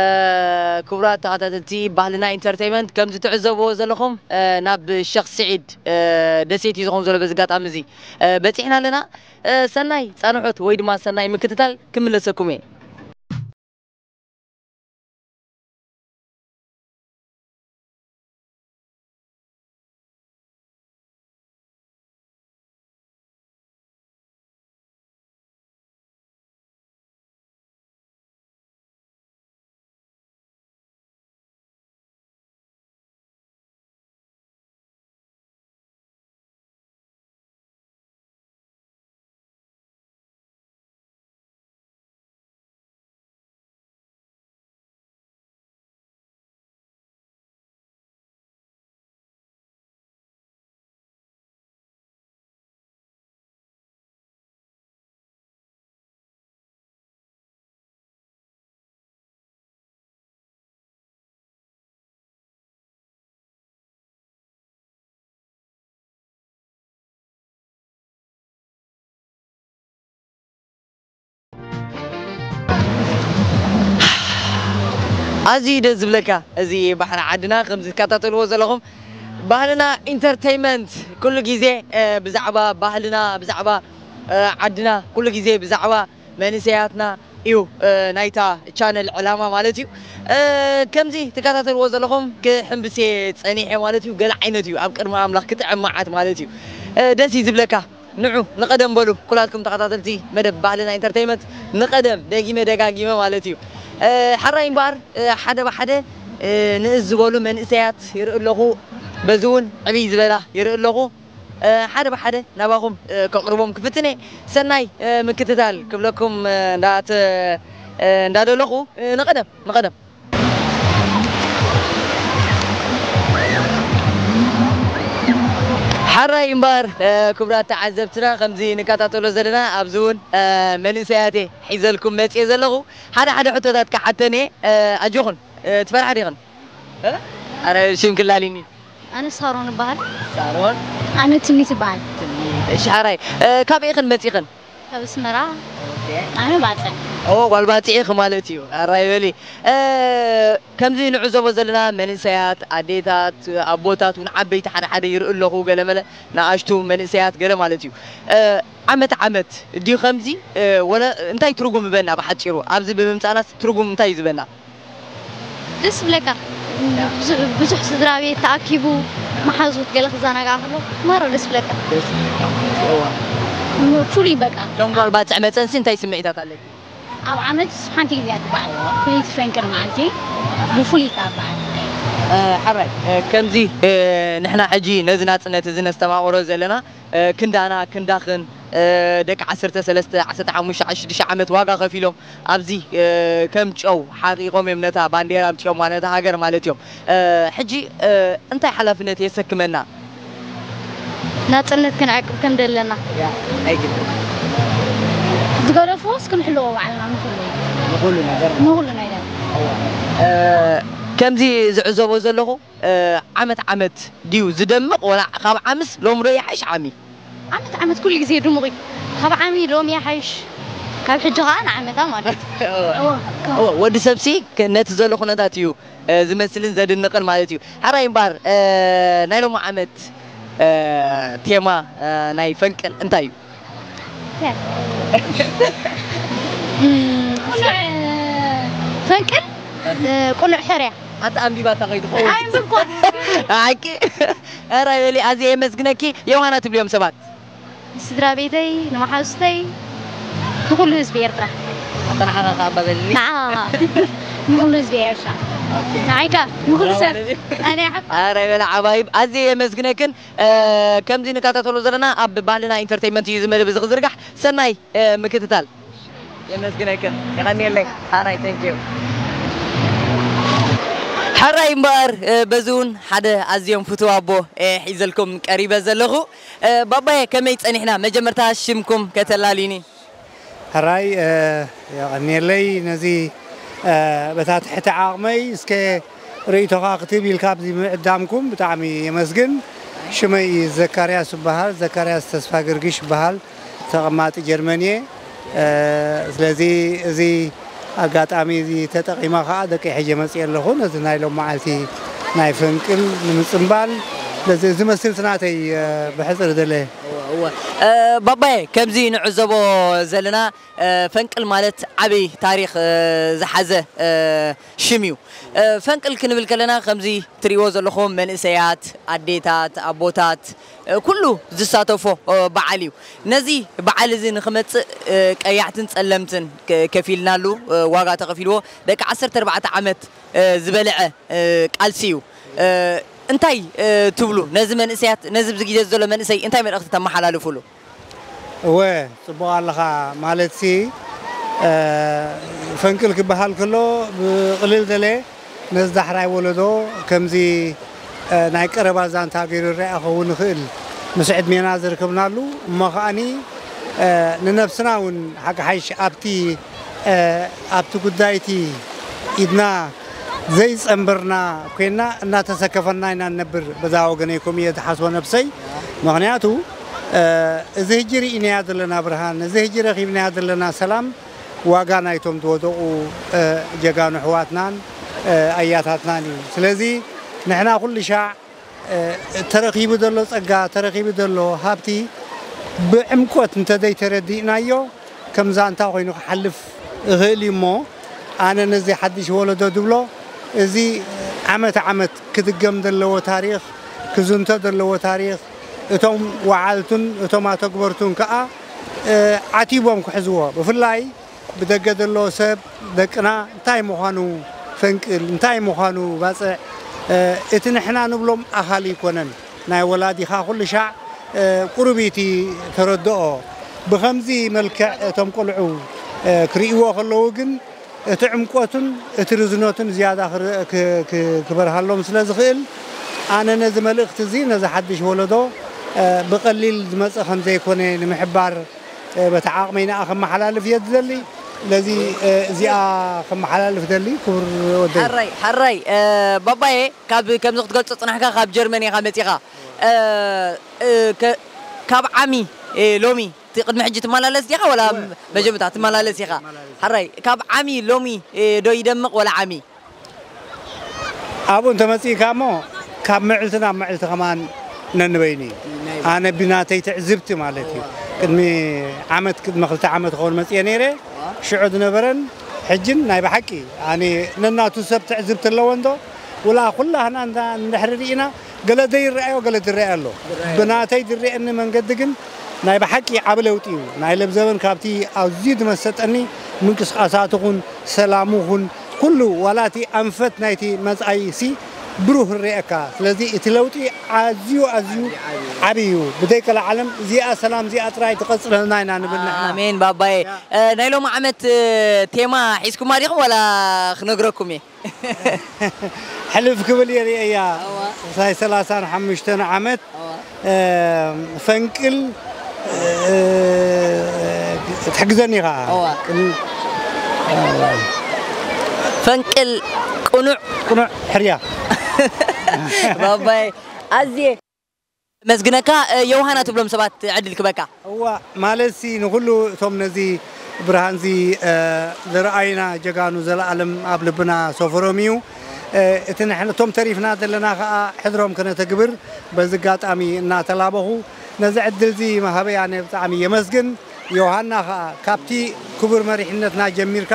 ክቡራት ተኸታተልቲ ባህልና ኢንተርቴይመንት፣ ከምዚ ትዕዘብዎ ዘለኹም፣ እ፣ ናብ ሸኽ ስዒድ፣ እ፣ ደሴት እዩ ዝኾን ዘሎ በዚ ኣጋጣሚ እዚ፣ እ፣ በጺሕና ኣለና። እ፣ ሰናይ ጻንሖት ወይ ድማ ሰናይ ምክትታል ክምለሰኩም እየ። ኣዝዩ ደስ ዝብለካ እዚ ባሕሪ ዓድና። ከምዚ ትከታተልዎ ዘለኹም፣ ባህልና ኢንተርቴይመንት ኩሉ ግዜ ብዛዕባ ባህልና፣ ብዛዕባ ዓድና ኩሉ ግዜ ብዛዕባ መንእሰያትና እዩ ናይታ ቻነል ዕላማ ማለት እዩ። ከምዚ ትከታተልዎ ዘለኹም፣ ክሕምብስ እየ ጸኒሐ ማለት እዩ። ገለ ዓይነት እዩ፣ ኣብ ቅድሚ ኣምላኽ ክጥዕም መዓት ማለት እዩ። ደስ እዩ ዝብለካ። ንዑ ንቐደም በሉ፣ ኩላትኩም ተኸታተልቲ መደብ ባህልና ኢንተርቴይመንት፣ ንቐደም፣ ደጊመ ደጋጊመ ማለት እዩ። ሓራይ እምበኣር፣ ሓደ ብሓደ ንእስ ዝበሉ መንእሰያት ይርኢ ኣለኹ። በዚ እውን ዕብይ ዝበላ ይርኢ ኣለኹ። ሓደ ብሓደ ናባኹም ከቕርቦም ክፍትን እየ። ሰናይ ምክትታል ክብለኩም እንዳደለኹ፣ ንቐደም ንቐደም። ሓራይ እምበኣር፣ ክቡራት ተዓዘብትና፣ ከምዚ ንከታተሎ ዘለና ኣብዚ እውን መንእሰያት እየ ሒዘልኩም መፅየ ዘለኹ። ሓደ ሓደ ሕቶታት ክሓተን እየ። ኣጆኹን። ትፈርሓ ዲኽን? ኣረ ሽም ክላሊኒ። ኣነ ሳሮን እበሃል። ሳሮን። ኣነ ትምኒት እበሃል። እሺ ሓራይ፣ ካበይ ኢኽን መፂኽን? ካብ ኣስመራ። ኣነ ባጽዕ። ኦ ጓል ባፅዕ ኢኺ ማለት እዩ። ኣራይ በሊ። ከምዚ ንዕዘቦ ዘለና መንእሰያት፣ ኣዴታት፣ ኣቦታት እውን ዓበይቲ ሓደ ሓደ ይርኢ ኣለኹ፣ ገለመለ ንኣሽቱ መንእሰያት ገለ ማለት እዩ። ዓመት ዓመት ድዩ ከምዚ፣ ወለ እንታይ ትርጉም ይበና ብሓፂሩ ኣብዚ ብምምፃእናስ ትርጉም እንታይ እዩ ዝበና? ደስ ይብለካ። ብዙሕ ስድራ ቤት ተኣኪቡ መሓዙት ገለ ክዘናጋዕ ከሎ ማራ ደስ ይብለካ። ደስ ይብለካ ማለት እዋ። ፍሉይ በቃ። ቶም ጓል ባፅዕ መፀንሲ እንታይ ስምዒታት ኣለኪ? ኣብ ዓመት ሓንቲ ግዜ እያ ትበዓል። ፍልይቲ ፈንቅል መዓልቲ ብፍሉይ እያ ትበዓል። ሓራይ ከምዚ ንሕና ሕጂ ነዚ ናፅነት እዚ ነስተማቕሮ ዘለና ክንዳና ክንዳኽን ደቂ ዓሰርተ ሰለስተ ዓሰርተ ሓሙሽተ ዓሰርተ ሽዱሽተ ዓመት ዋጋ ከፊሎም ኣብዚ ከም ጨው ሓቒቖም እዮም ነታ ባንዴራ ኣምፂኦማ ነታ ሃገር ማለት እዮም። ሕጂ እንታይ ሓላፍነት የሰክመና? ናፅነት ክንዕቅብ ከም ዘለና። ኣይግድን ዝገደፍዎስ ክንሕልዎ ባዕልና ንኽእሉ ንኹሉ ነገር ንኹሉ ነገር ከምዚ ዝዕዘቦ ዘለኹ ዓመት ዓመት ድዩ ዝደምቕ ወላ ካብ ዓምስ ሎሚ ዶ ይሓይሽ ዓሚ? ዓመት ዓመት ኩሉ ግዜ ድሙቕ እዩ። ካብ ዓሚ ሎሚ ይሓይሽ። ካብ ሕጂ ኸዓ ንዓመታ ማለት እዩ። ወዲ ሰብሲ ነቲ ዘሎ ኩነታት እዩ ዝመስልን ዘድንቕን ማለት እዩ። ሕራይ እምበኣር ናይ ሎሚ ዓመት ቴማ ናይ ፈንቅል እንታይ እዩ? ፈንቅል ቁኑዕ ሕርያ። ኣታ ኣንቢባታ ከይትኸውን። ኣይ ምኮን። ሓቂ። ኧረ በሊ ኣዝየ የመስግነኪ። ዮሃና ትብልዮም ሰባት። ንስድራ ቤተይ፣ ንመሓዙተይ፣ ንኹሉ ህዝቢ ኤርትራ። ኣታ ንዓኻ ከኣ ኣባበልኒ። ንዓኻ ከኣ። ንኹሉ ህዝቢ ኤርትራ። ንዓይ ከኣ ንኹሉ ሰብ። ኣነ ይሓፍ። ኧረ በላ ዓባይብ ኣዝየ የመስግነክን። ከምዚ ንከታተሎ ዘለና ኣብ ባህልና ኢንተርቴይንመንት እዩ እዚ መደብ እዚ ክዝርጋሕ። ሰናይ ምክትታል። የመስግነክን። የቐንየለይ። ሓራይ፣ thank you። ሓራይ እምበኣር፣ በዚ እውን ሓደ ኣዝዮም ፍቱው ኣቦ ሒዘልኩም ቀሪበ ዘለኹ። ባባየ፣ ከመይ ጸኒሕና? መጀመርታ ሽምኩም ከተላልዩኒ። ሕራይ የቐንየለይ ነዚ በታ ትሕቲ ዓቕመይ እስከ ርእይቶኻ ክትህብ ኢልካ ኣብዚ ምዕዳምኩም ብጣዕሚ የመስግን። ሽመይ ዘካርያስ እበሃል፣ ዘካርያስ ተስፋ ገርግሽ እበሃል። ተቐማጢ ጀርመን እየ። ስለዚ እዚ ኣጋጣሚ እዚ ተጠቒመ ከዓ ደቂ ሕጀ መፅየ ኣለኹ ነዚ ናይ ሎም መዓልቲ ናይ ፈንቅል ንምፅምባል። ስለዚ እዚ መስል እቲ ናተይ ብሕፅር ደለ። ባባየ ከምዚ ንዕዘቦ ዘለና ፈንቅል ማለት ዓብይ ታሪክ ዝሓዘ ሽም እዩ። ፈንቅል ክንብል ከለና ከምዚ ትሪእዎ ዘለኹም መንእሰያት፣ ኣዴታት፣ ኣቦታት ኩሉ ዝሳተፎ በዓል እዩ። ነዚ በዓል እዚ ንክመፅእ ቀያሕትን ፀለምትን ከፊልናሉ ዋጋ ተኸፊልዎ ደቂ ዓሰርተ ኣርባዕተ ዓመት ዝበልዐ ቃልሲ እዩ። እንታይ ትብሉ ነዚ መንእሰያት ነዚ ኣብዚ ግዜ ዘሎ መንእሰይ እንታይ መልእኽቲ ተመሓላልፉሉ? እወ ጽቡቕ ኣለኻ ማለትሲ ፈንቅል ክበሃል ከሎ ብቕልል ደለ ነዚ ዳሕራይ ወለዶ ከምዚ ናይ ቀረባ ዛንታ ገይሩ ይረኣ ክኸውን ይኽእል ምስ ዕድሜና ዝርከብናሉ እሞ ከኣኒ ንነብስና እውን ሓቂ ሓይሽ ኣብቲ ኣብቲ ጉዳይቲ ኢድና ዘይጸንበርና ኮይና እናተሰከፈና ኢና ንነብር። በዛ ወገነይ ከምኡ እየ ዝሓስቦ ነብሰይ። ምኽንያቱ እዚ ህጂ ርኢናያ ዘለና ብርሃን፣ እዚ ህጂ ረኺብናያ ዘለና ሰላም ዋጋ ናይቶም ዝወደቑ ጀጋኑ ኣሕዋትናን ኣያታትናን እዩ። ስለዚ ንሕና ኩሉ ሻዕ ተረኺቡ ዘሎ ጸጋ፣ ተረኺቡ ዘሎ ሃብቲ ብዕምቆት እንተዘይተረዲእናዮ ከም ዛንታ ኮይኑ ክሓልፍ ይኽእል እዩ። እሞ ኣነ ነዚ ሓድሽ ወለዶ ድብሎ፣ እዚ ዓመት ዓመት ክድገም ዘለዎ ታሪኽ፣ ክዝንቶ ዘለዎ ታሪኽ፣ እቶም ወዓልቱን እቶም ኣተግበርቱን ከኣ ዓቲቦም ክሕዝዎ፣ ብፍላይ ብደገ ዘሎ ሰብ ደቅና እንታይ ምዃኑ ፈንቅል፣ እንታይ ምዃኑ ባጽዕ፣ እቲ ንሕና ንብሎም ኣኻሊ ኣይኮነን። ናይ ወላዲኻ ኩሉ ሻዕ ቁሩብ እቲ ተረድኦ። ብኸምዚ መልክዕ እቶም ቆልዑ ክርእይዎ ከለዉ ግን እቲ ዕምቆቱን እቲ ርዝነቱን ዝያዳ ክበርሃሎም ስለ ዝኽእል፣ ኣነ ነዚ መልእኽቲ እዚ ነዚ ሓድሽ ወለዶ ብቐሊል ዝመጽእ ከም ዘይኮነ ንምሕባር በቲ ዓቕመይ ንኣ ከመሓላልፍ እየ ዝደሊ። ስለዚ እዚኣ ከመሓላልፍ ደሊ ክቡር ወደይ። ሓራይ ሓራይ ባባየ ካብ ከምዚ ክትገልጾ ጽናሕካ ካብ ጀርመን ኢኻ መጺኻ ካብ ዓሚ ሎሚ እቲ ቅድሚ ሕጂ ትመላለስ ዲኻ ወላ መጀመርታ ትመላለስ ኢኻ? ሓራይ ካብ ዓሚ ሎሚ ዶ ይደምቕ ወላ ዓሚ? ኣብኡ እንተመጺእካ እሞ ካብ ምዕልቲ ናብ ምዕልቲ ከማን ነንበይኑ እዩ። ኣነ ብናተይ ትዕዝብቲ ማለት እዩ። ቅድሚ ዓመት ቅድሚ ክልተ ዓመት ክኸውን መጽየ ነይረ። ሽዑ ዝነበረን ሕጅን ናይ ብሓቂ ኣነ ነናቱ ሰብ ትዕዝብቲ ኣለዎ እንዶ ውላ ኩላህና እንዳ እንድሕሪ ርኢና ገለ ዘይረኣዮ ገለ ዝረአ ኣሎ። ብናተይ ዝረአኒ መንገዲ ግን ናይ ብሓቂ ዓቢ ለውጢ እዩ። ናይ ለብዘበን ካብቲ ኣዝዩ ዝመሰጠኒ ምንቅስቃሳትኹን ሰላምኹን ኩሉ ዋላ እቲ ኣንፈት ናይቲ መጻኢ ሲ ብሩህ ይረኣየካ። ስለዚ እቲ ለውጢ ኣዝዩ ኣዝዩ ዓቢ እዩ። ብደይ ቀልዓለም እዚኣ ሰላም እዚኣ ጥራይ ትቐጽለልና ኢና ንብል ንሕና። ኣሜን ባባየ። ናይ ሎሚ ዓመት ቴማ ሒዝኩማ ዲኹም ዋላ ክነግረኩም እየ? ሕልፍ ክብል እየ ርእየያ ናይ ሰላሳን ሓሙሽተን ዓመት ፈንቅል ትሕግዘኒ ኢኻ። ፈንቅል ቅኑዕ ቅኑዕ ሕርያ ባባይ ኣዝየ መስግነካ። ዮውሃና ትብሎም ሰባት ዕድል ክበካ። እዋ ማለትሲ ንኹሉ እቶም ነዚ ብርሃንዚ ዝረኣዩና ጀጋኑ ዘለኣለም ኣብ ልብና ሰፈሮም እዩ። እቲ ንሕና እቶም ተሪፍና ዘለና ከዓ ሕድሮም ከነተግብር በዚ ኣጋጣሚ እናተላበኹ ነዚ ዕድልዚ መሃበይ ኣነ ብጣዕሚ የመስግን። ዮሃና ከኣ ካብቲ ክቡር መሪሕነትና ጀሚርካ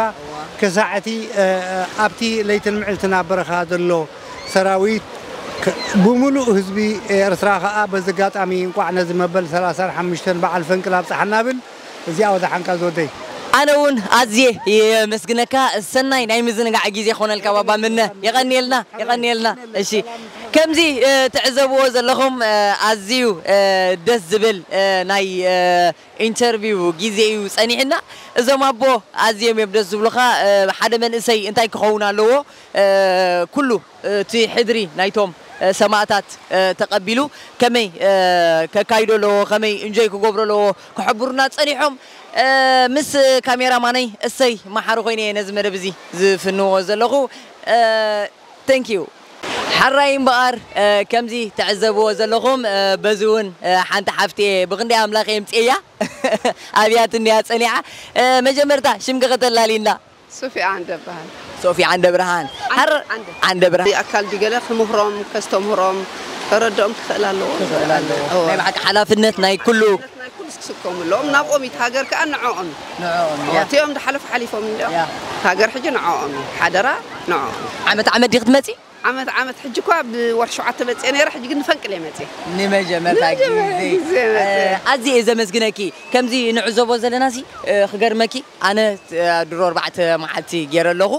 ክሳዕ እቲ ኣብቲ ለይትን ምዕልትን ኣብ በረኻ ዘሎ ሰራዊት ብሙሉእ ህዝቢ ኤርትራ ከኣ በዚ ኣጋጣሚ እንቋዕ ነዚ መበል ሰላሳን ሓሙሽተን በዓል ፈንቅል ኣብጽሓና ብል። እዚኣ ወደሓንካ ዝወደይ። ኣነ እውን ኣዝየ የመስግነካ። ሰናይ ናይ ምዝንጋዕ ግዜ ክኾነልካ ባባ ምነ። የቐንየልና የቐንየልና። እሺ ከምዚ ትዕዘብዎ ዘለኹም ኣዝዩ ደስ ዝብል ናይ ኢንተርቪው ግዜ እዩ ጸኒሕና። እዞም ኣቦ ኣዝዮም እዮም ደስ ዝብሉኻ። ሓደ መንእሰይ እንታይ ክኸውን ኣለዎ? ኩሉ እቲ ሕድሪ ናይቶም ሰማእታት ተቐቢሉ ከመይ ከካይዶ ኣለዎ፣ ከመይ እንጆይ ክገብሮ ኣለዎ ክሕብሩና ጸኒሖም። ምስ ካሜራማነይ እሰይ መሓሪ ኮይነ እየ ነዚ መደብ እዚ ዝፍንዎ ዘለኹ። Thank you። ሓራይ እምበኣር ከምዚ ትዕዘብዎ ዘለኹም በዚ እውን ሓንቲ ሓፍቲ እየ ብኽንደይ ኣምላኽ የምፅእያ ኣብያት እንድያ ፀኒዓ። መጀመርታ ሽምኪ ከተላልይና። ሶፊያ ዓንደ ብርሃን። ሶፊያ ዓንደ ብርሃን። ዓንደ ብርሃን። ኣካል ድገለ ክምህሮም ከስተምህሮም ከረድኦም ክኽእል ኣለዎ። ናይ ብሓቂ ሓላፍነት ናይ ኩሉ ክስከሙ ኣለዎም። ናብኦም እዩ ሃገር ከዓ ንዕኦም እዩ። ንዕኦም እያ። እቲኦም ዝሓለፉ ሓሊፎም እንዲኦም። እያ። ሃገር ሕጂ ንዕኦም እዩ። ሓደራ ንዕኦም እዩ። ዓመት ዓመት ዲኺ ትመፂ? ዓመት ዓመት ሕጂ እኳ ብወርሒ ሸውዓተ መፅየ ነይረ፣ ሕጂ ግን ንፈንቅል እየ መፅየ። ንመጀመርታ ንመጀመርታ ግዜ። ግዜ መፅየ። ኣዝየ እየ ዘመስግነኪ። ከምዚ ንዕዘቦ ዘለና ሲ ክገርመኪ ኣነ ድሮ ኣርባዕተ መዓልቲ ገይረ ኣለኹ።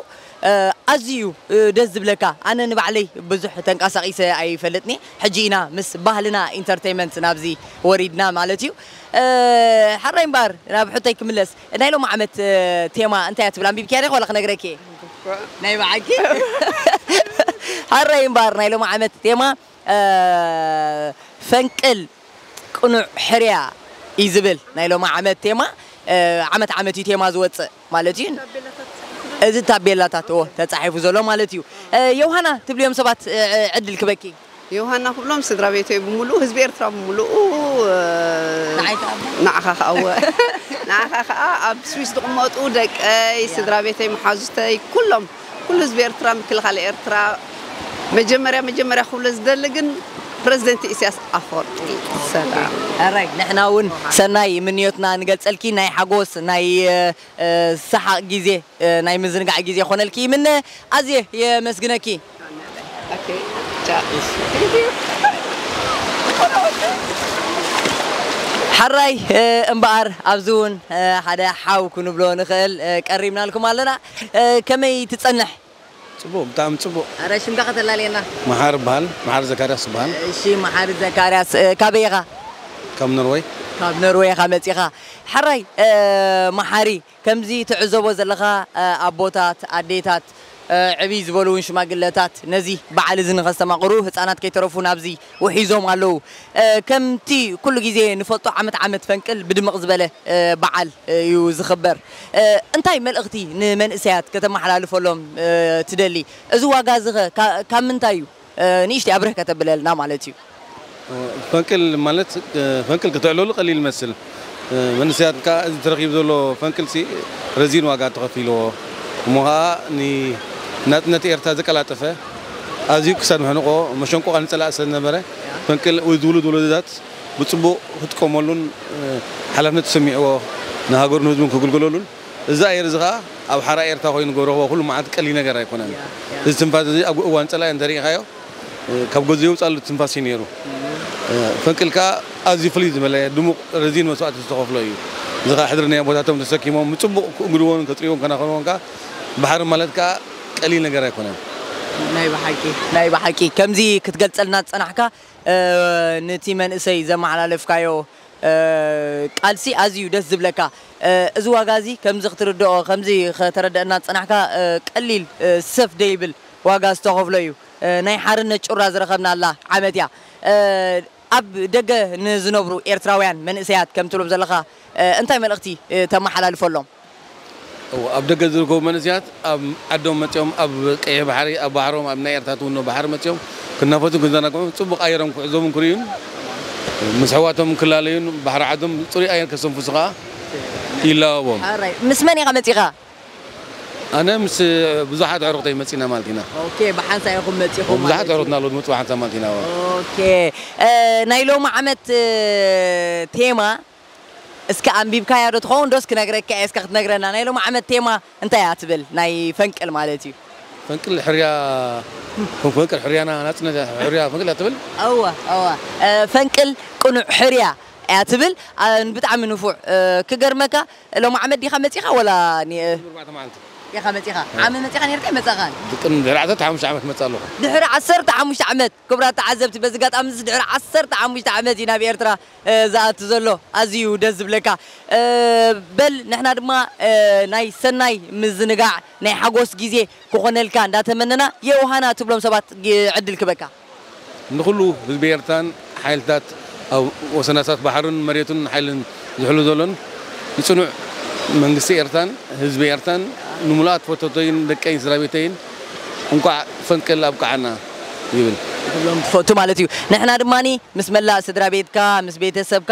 ኣዝዩ እዩ ደስ ዝብለካ። ኣነ ንባዕለይ ብዙሕ ተንቀሳቒሰ ኣይፈልጥኒ። ሕጂ ኢና ምስ ባህልና ኢንተርቴይመንት ናብዚ ወሪድና ማለት እዩ። ሓራይ እምበኣር ናብ ሕቶይ ክምለስ። ናይ ሎሚ ዓመት ቴማ እንታይ እያ ትብል? ኣንቢብክያ ዲኺ ዋላ ክነግረኪ እየ? ናይ በዓልኪ? ሓራይ እምበኣር ናይ ሎሚ ዓመት ቴማ ፈንቅል ቅኑዕ ሕርያ እዩ ዝብል ናይ ሎሚ ዓመት ቴማ። ዓመት ዓመት እዩ ቴማ ዝወፅእ ማለት እዩ። እዚ ታቤላታት እዎ ተፃሒፉ ዘሎ ማለት እዩ። ዮሃና ትብልዮም ሰባት ዕድል ክበኪ። ዮሃና ክብሎም ስድራ ቤተይ ብምሉኡ ህዝቢ ኤርትራ ብምሉኡ ንዓኻ ከዓ እወ ንዓኻ ከዓ ኣብ ስዊስ ዝቕመጡ ደቀይ ስድራ ቤተይ መሓዙተይ ኩሎም ኩሉ ህዝቢ ኤርትራ፣ ምክልኻል ኤርትራ፣ መጀመርያ መጀመርያ ክብሎ ዝደሊ ግን ፕረዚደንት ኢሳያስ ኣፈወርቂ ሰላም። ኣራይ፣ ንሕና እውን ሰናይ ምንዮትና ንገልጸልኪ። ናይ ሓጎስ፣ ናይ እ፣ ሰሓቕ ግዜ፣ እ፣ ናይ ምዝንጋዕ ግዜ ኮነልኪ ይምነ። ኣዝየ የመስግነኪ። ሓራይ፣ እ፣ እምበኣር ኣብዚ እውን፣ እ፣ ሓደ ሓው ክንብሎ ንኽእል፣ እ፣ ቀሪብናልኩም ኣለና። እ፣ ከመይ ትጸንሕ? ጽቡቕ፣ ብጣዕሚ ጽቡቕ። ኣረ፣ ሽምካ ከተላልየና? መሓር እበሃል፣ መሓር ዘካርያስ እበሃል። እሺ፣ መሓር ዘካርያስ፣ እ፣ ካበይ ኢኻ? ካብ ኖርወይ። ካብ ኖርወይ ኢኻ መጺኻ። ሓራይ፣ እ፣ መሓሪ፣ ከምዚ ትዕዘቦ ዘለኻ፣ እ፣ ኣቦታት፣ ኣዴታት፣ እ፣ ዕብይ ዝበሉ እውን ሽማግለታት ነዚ በዓል እዚ ንኸስተማቕሩ፣ ህጻናት ከይተረፉ ናብዚ ውሒዞም ኣለዉ። እ፣ ከምቲ ኩሉ ግዜ ንፈልጦ ዓመት ዓመት ፈንቅል ብድምቕ ዝበለ፣ እ፣ በዓል እዩ ዝኽበር። እ፣ እንታይ መልእኽቲ ንመንእሰያት ከተመሓላልፈሎም፣ እ፣ ትደሊ? እዚ ዋጋ እዚ ኸ ካ-፣ ካብ ምንታይ እዩ? እ፣ ንእሽተይ ኣብርህ ከተብለልና ማለት እዩ። ፈንቅል ማለት፣ እ፣ ፈንቅል ክትዕለሉ ቀሊል ይመስል። እ፣ መንእሰያት ከኣ እዚ ተረኺቡ ዘሎ ፈንቅልሲ ረዚን ዋጋ ተኸፊልዎ። እሞ ኸኣ ንናጽነት ኤርትራ ዘቀላጠፈ፣ ኣዝዩ ክሳድ መሕንቆ መሸንቆቓ ንጸላእ ስለ ዝነበረ፣ ፈንቅል ወይ ዝውሉድ ወለዶታት ብጽቡቕ ክጥቀመሉን፣ እ፣ ሓላፍነት ተሰሚዕዎ ንሃገሩን ህዝቡን ክግልገለሉን፣ እዚ ኣየር እዚ ኸኣ ኣብ ሓራ ኤርትራ ኮይኑ ክረኽቦ ኩሉ መዓልቲ ቀሊል ነገር ኣይኮነን። ያ፣ ያ። እዚ ትንፋስ እዚ ኣብ እዋን ጸላኢ እንተሪኢኻዮ፣ እ፣ ካብ ገዝኡ የውጻሉ ትንፋስ እዩ ነይሩ። እ፣ ፈንቅል ከኣ ኣዝዩ ፍልይ ዝበለ ድሙቕ ረዚን መስዋእቲ ዝተኸፍሎ እዩ። እዚ ኸኣ ሕድሪ ናይ ኣቦታቶም ተሰኪሞም ብጽቡቕ ክእንግድዎን ከጽርይዎን ከናኸንዎን ከኣ ባሕሪ ማለት ከኣ ቀሊል ነገር ኣይኮነን። ናይ ብሓቂ፣ ናይ ብሓቂ ከምዚ ክትገልጸልና ዝጸናሕካ፣ እ፣ ነቲ መንእሰይ ዘመሓላለፍካዮ፣ እ፣ ቃልሲ ኣዝዩ ደስ ዝብለካ። እ፣ እዚ ዋጋ እዚ ከምዚ ክትርድኦ፣ ከምዚ ከተረድአና ዝጸናሕካ፣ እ፣ ቀሊል፣ እ፣ ሰፍ ደይብል ዋጋ ዝተኸፍሎ እዩ። እ፣ ናይ ሓርነት ጩራ ዝረኸብናላ ዓመት እያ። እ፣ ኣብ ደገ ንዝነብሩ ኤርትራውያን መንእሰያት ከም ትብሎም ዘለኻ፣ እ፣ እንታይ መልእኽቲ፣ እ፣ ተመሓላልፈሎም? እወ፣ ኣብ ደገ ዝርከቡ መንእሰያት ኣብ ዓዶም መጺኦም፣ ኣብ ቀይሕ ባሕሪ፣ ኣብ ባሕሮም፣ ኣብ ናይ ኤርትራ ትውኖ ባሕሪ መጺኦም ክናፈሱን ክዘናግዑን፣ ጽቡቕ ኣየሮም ክዕዘቡን ክርእዩን፣ ምስ ኣሕዋቶም ክላለዩን፣ ባሕሪ ዓዶም ጽሩይ ኣየር ከስተንፍሱ ከኣ ይላበዎም። ኣራይ፣ ምስ መን ኢኻ መጺኻ? ኣነ ምስ ብዙሓት ኣዕሩኽተይ መጺና ማለት ኢና። ኦኬ፣ ብሓንሳእ ኢኹም መጺኹም ብዙሓት ማለት እዩ። ኣዕሩኽትና ኣለዉ፣ ዝመጹ ብሓንሳእ ማለት ኢና። ኦኬ፣ እ፣ ናይ ሎሚ ዓመት፣ እ፣ ቴማ እስከ ኣንቢብካያ ዶ ትኸውን? ዶስ ክነግረካ እየ፣ እስከ ክትነግረና። ናይ ሎሚ ዓመት ቴማ እንታይ እያ ትብል? ናይ ፈንቅል ማለት እዩ። ፈንቅል ሕርያ፣ ፈንቅል ሕርያና ናጽነት ሕርያ ፈንቅል እያ ትብል? እወ፣ እወ። እ፣ ፈንቅል ቅኑዕ ሕርያ እያ ትብል። እ፣ ብጣዕሚ ንፉዕ። እ፣ ክገርመካ፣ ሎሚ ዓመት ዲኻ መጺኻ ወላ ኒ-፣ ኣርባዕተ መዓልቲ። ኢኻ መጺኻ? እ። ዓመት መጺኻ ነይርካ ኣይመጻኻን? ድቅን ድሕሪ ዓሰርተ ሓሙሽተ ዓመት መጽእ ኣለኹ። ድሕሪ ዓሰርተ ሓሙሽተ ዓመት፣ ክቡራት ተዓዘብቲ፣ በዚ ኣጋጣሚ እዚ ድሕሪ ዓሰርተ ሓሙሽተ ዓመት እዩ ናብ ኤርትራ እ፣ ዝኣቱ ዘሎ። ኣዝዩ ደስ ዝብለካ። እ፣ በል ንሕና ድማ፣ እ፣ ናይ ሰናይ ምዝንጋዕ ናይ ሓጎስ ግዜ ክኾነልካ እንዳተመነና የውሃና ትብሎም ሰባት ግ-፣ ዕድል ክበካ። ንኹሉ ህዝቢ ኤርትራን ሓይልታት ኣብ ወሰናሳት ባሕርን መሬቱን ሓይልን ዝሕሉ ዘሎን ንጽኑዕ መንግስቲ ኤርትራን ህዝቢ ኤርትራን ንምሉኣት ፈተውተይን ደቀይን ስድራ ቤተይን እንቋዕ ፈንቅል ኣብቅዓና ይብል። ትብሎም ትፈቱ ማለት እዩ። ንሕና ድማኒ ምስ መላእ ስድራ ቤትካ፣ ምስ ቤተሰብካ፣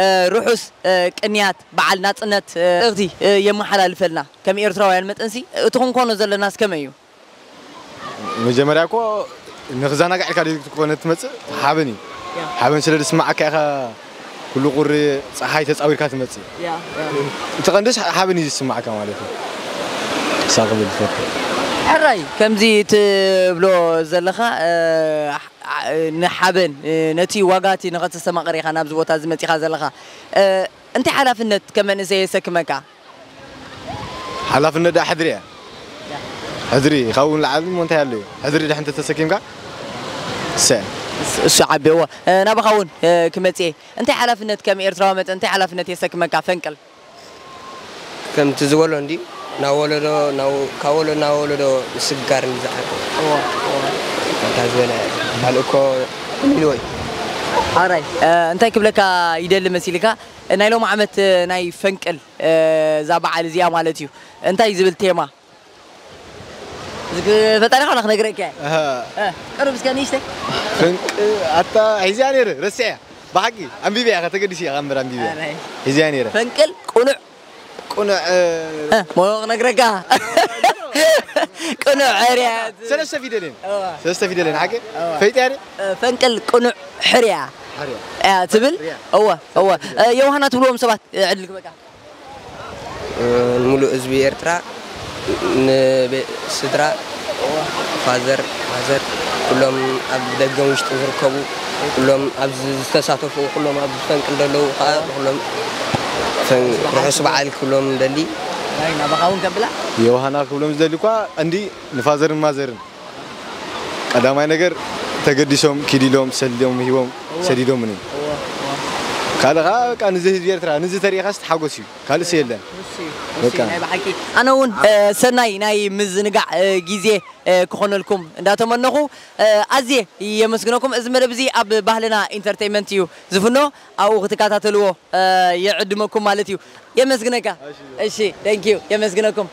እ፣ ርሑስ፣ እ፣ ቅንያት በዓል ናጽነት፣ እ፣ እኽቲ፣ እ፣ የመሓላልፈልና። ከም ኤርትራውያን መጠንሲ፣ እቲ ክንኮኖ ዘለናስ ከመይ እዩ? መጀመርያ እኮ ንኽዘናጋዕ ኢልካ ድዩ ትኾነ ትመጽእ? ሓበን እዩ። ያ። ሓበን ስለ ዝስምዓካ ኢኻ ኩሉ ቁሪ ጸሓይ ተጻዊርካ ትመጽእ። ያ፣ ያ። እቲ ቀንድስ ሓበን እዩ ዝስምዓካ ማለት እዩ። ንሳ ክብል ዝፈቱ። ሕራይ፣ ከምዚ ትብሎ ዘለኻ፣ እ፣ ኣ-፣ ንሓበን፣ እ፣ ነቲ ዋጋ እቲ ንኸተስተማቕር ኢኻ ናብዚ ቦታ እዚ መጺኻ ዘለኻ። እ፣ እንታይ ሓላፍነት ከም መንእሰይ የሰክመካ? ሓላፍነት ደኣ ሕድሪ እያ። ሕድሪ፣ ካብኡ ንላዕሊ እሞ እንታይ ኣሎ እዩ? ሕድሪ ደኣ እንተ ተሰኪምካ፣ እሰ። እሱ ዓቢ፣ እወ። እ፣ ናባኻ እውን፣ እ፣ ክመጽእ እየ። እንታይ ሓላፍነት ከም ኤርትራዊ መጠን እንታይ ሓላፍነት የሰክመካ ፈንቅል? ከምቲ ዝበሎ እንዲ፣ ናብ ወለዶ፣ ናብ፣ ካብ ወለዶ ናብ ወለዶ ምስጋር እዩ ዝዓቢ። እወ፣ እወ። ከምታ ዝበለ፣ ካልእ እኮ ኢልዎ እዩ። ሓራይ፣ እ፣ እንታይ ክብለካ ይደሊ መሲልካ? ናይ ሎሚ ዓመት፣ እ፣ ናይ ፈንቅል፣ እ፣ እዛ በዓል እዚኣ ማለት እዩ። እንታይ ዝብል ቴማ? ዝክ-፣ ፈጣሪኻ ወላ ክነግረካ እየ። ኣሃ። እ፣ ቅርብ እስከ ንእሽተይ። ፈንቅ-፣ ኣታ ሒዝያ ነይረ፣ ረሲዐያ። ብሓቂ፣ ኣንቢበያ ኢኻ፣ ተገዲሰ ኢኻ እምበር ኣንቢበያ። ኣረ። ሒዝያ ነይረ። ፈንቅል ቁኑዕ። ቁኑዕ፣ እ፣ እ፣ ሞ ክነግረካ። ቅኑዕ ሕርያ። ሰለስተ ፊደል እየን። እዋ። ሰለስተ ፊደል እየን። ሓቂ እዋ። ፈይጥያ ድየ? ፈንቅል ቅኑዕ ሕርያ ሕርያ። እያ ትብል። ሕርያ። እወ እወ። ዮሃና ትብልዎም ሰባት ዕድል ክበቃ። ንሙሉእ ህዝቢ ኤርትራ፣ ንቤ- ስድራ፣ ፋዘር፣ ማዘር፣ ኩሎም ኣብ ደገን ውሽጥን ዝርከቡ፣ ኩሎም ኣብዚ ዝተሳተፉ፣ ኩሎም ኣብዚ ፈንቅል ዘለዉ ከዓ ኩሎም ፈን- ርሑስ በዓል ክብሎም ደሊ። ናይ ናባኻ እውን ከብላ። ዮሃና ክብሎም ዝደሊ እኳ እንዲ ንፋዘርን ማዘርን ቀዳማይ ነገር ተገዲሶም ኪድ ኢሎም ሰሊዶም ሂቦም ሰዲዶምኒ። ካልእ ከዓ በቃ ንዚ ህዝቢ ኤርትራ ንዚ ተሪኢኻስ ተሓጎስ እዩ። ካልእስ የለን። በቃ። ናይ ብሓቂ ኣነ እውን ሰናይ ናይ ምዝንጋዕ ግዜ ክኾነልኩም እንዳተመነኹ ኣዝየ የመስግነኩም። እዚ መደብ እዚ ኣብ ባህልና ኢንተርቴይመንት እዩ ዝፍኖ። ኣብኡ ክትከታተልዎ ይዕድመኩም ማለት እዩ። የመስግነካ። እሺ፣ thank you። የመስግነኩም።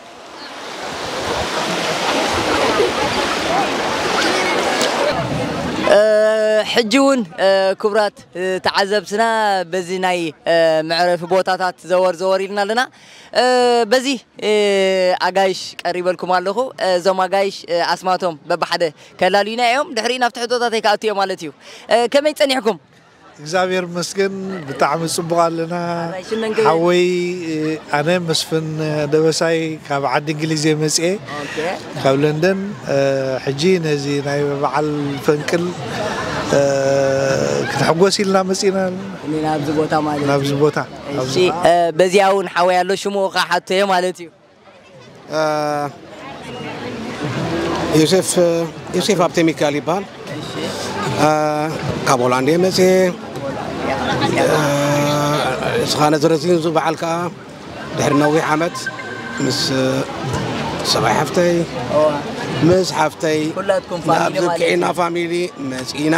ሕጂ እውን ክቡራት ተዓዘብትና በዚ ናይ መዕረፊ ቦታታት ዘወር ዘወር ኢልና ኣለና። በዚ ኣጋይሽ ቀሪበልኩም ኣለኹ። እዞም ኣጋይሽ ኣስማቶም በብሓደ ከላልዩና እዮም። ድሕሪኡ ናብቲ ሕቶታተይ ክኣቱ እዮም ማለት እዩ። ከመይ ጸኒሕኩም? እግዚኣብሔር ይመስገን ብጣዕሚ ጽቡቕ ኣለና። ሓወይ ኣነ መስፍን ደበሳይ ካብ ዓዲ እንግሊዝ እየ መጽኤ ካብ ለንደን። ሕጂ ነዚ ናይ በዓል ፈንቅል ክንሕጎስ ኢልና መጺና ናብዚ ቦታ ማለት ናብዚ ቦታ እሺ። በዚኣ እውን ሓወይ ኣሎ ሽሙ ከዓ ሓቶ እየ ማለት እዩ። ዮሴፍ ዮሴፍ ሃብተ ሚካኤል ይበሃል። ካብ ሆላንድ እየ መፅየ። እስኻ ነዚ ረዚን እዚ በዓል ከዓ ድሕሪ ነዊሕ ዓመት ምስ ሰብኣይ ሓፍተይ ምስ ሓፍተይ ኩላትኩም ፋሚሊ ናብዚ ማለት ብቅዒና ፋሚሊ መፂና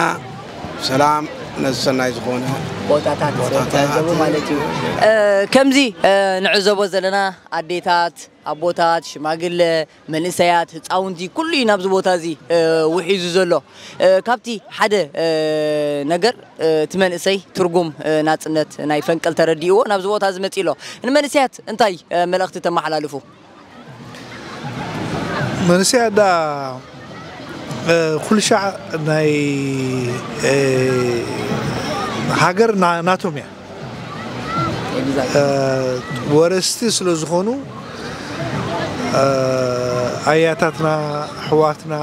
ሰላም ነዚ ሰናይ ዝኾነ ቦታታት ቦታታት። ዘዘቡ ማለት እዩ። ከምዚ ንዕዘቦ ዘለና ኣዴታት ኣቦታት፣ ሽማግለ፣ መንእሰያት፣ ህፃውንቲ ኩሉ እዩ ናብዚ ቦታ እዚ ውሒዙ ዘሎ። ካብቲ ሓደ ነገር እቲ መንእሰይ ትርጉም ናፅነት ናይ ፈንቅል ተረዲእዎ ናብዚ ቦታ እዚ መፂእ ኣሎ። ንመንእሰያት እንታይ መልእኽቲ ተመሓላልፉ? መንእሰያት ዳ ኩሉ ሻዕ ናይ ሃገር ናቶም እያ። ወረስቲ ስለ ዝኾኑ ኣያታትና ኣሕዋትና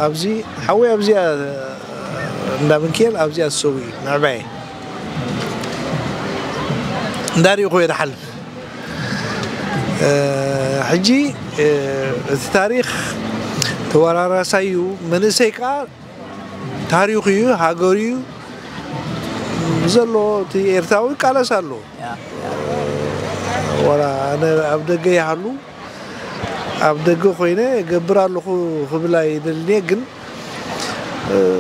ኣብዚ ሓወይ ኣብዚኣ እንዳ ምንክኤል ኣብዚኣ ዝሰው እዩ ምዕባየ እንዳሪእኹ እየ ዝሓልፍ። ሕጂ እቲ ታሪክ ተወራራሳይ እዩ። መንእሰይ ከዓ ታሪኹ እዩ፣ ሃገሩ እዩ ዘሎ። እቲ ኤርትራዊ ይቃለስ ኣሎ። ወላ ኣነ ኣብ ደገ ይሃሉ ኣብ ደገ ኮይነ እገብር ኣለኹ ክብል ኣይደልን እየ፣ ግን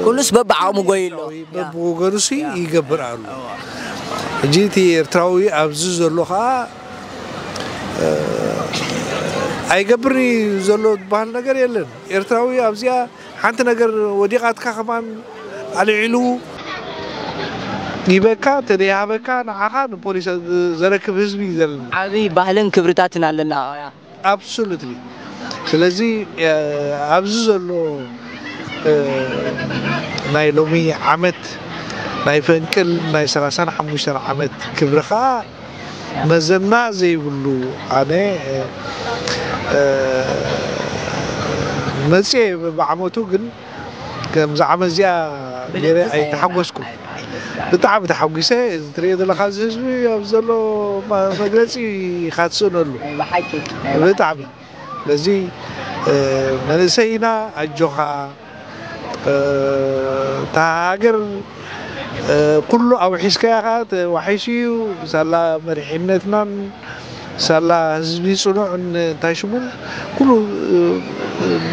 ኩሉስ በብዓቕሙ ጎይ ኣሎ። በብወገኑሲ ይገብር ኣሎ። ሕጂ እቲ ኤርትራዊ ኣብዚ ዘሎ ከዓ ኣይገብርን እዩ ዘሎ ዝበሃል ነገር የለን። ኤርትራዊ ኣብዚኣ ሓንቲ ነገር ወዲቓትካ ከማን ኣልዒሉ ይበካ ተደይሃበካ ንዓኻ ንፖሊስ ዘረክብ ህዝቢ እዩ ዘለና። ዓብይ ባህልን ክብርታትን ኣለና። ኣብሶሉትሊ ስለዚ ኣብዚ ዘሎ ናይ ሎሚ ዓመት ናይ ፈንቅል ናይ ሰላሳን ሓሙሽተን ዓመት ክብርኻ መዘና ዘይብሉ ኣነ መፅየ ብዓመቱ ግን ከምዚ ዓመት እዚኣ ገይረ ኣይተሓጎስኩ ብጣዕሚ ተሓጒሰ እዚ ትሪኦ ዘለካ እዚ ህዝቢ ኣብ ዘሎ መግለፂ ኢካ ትስእነሉ ብጣዕሚ ስለዚ መንእሰይ ኢና ኣጆኻ እታ ሃገር ኩሉ ኣውሒስካያ ከዓ ተዋሒሱ እዩ ሳላ መሪሕነትናን ሳላ ህዝቢ ፅኑዕን እንታይ ሽሙን ኩሉ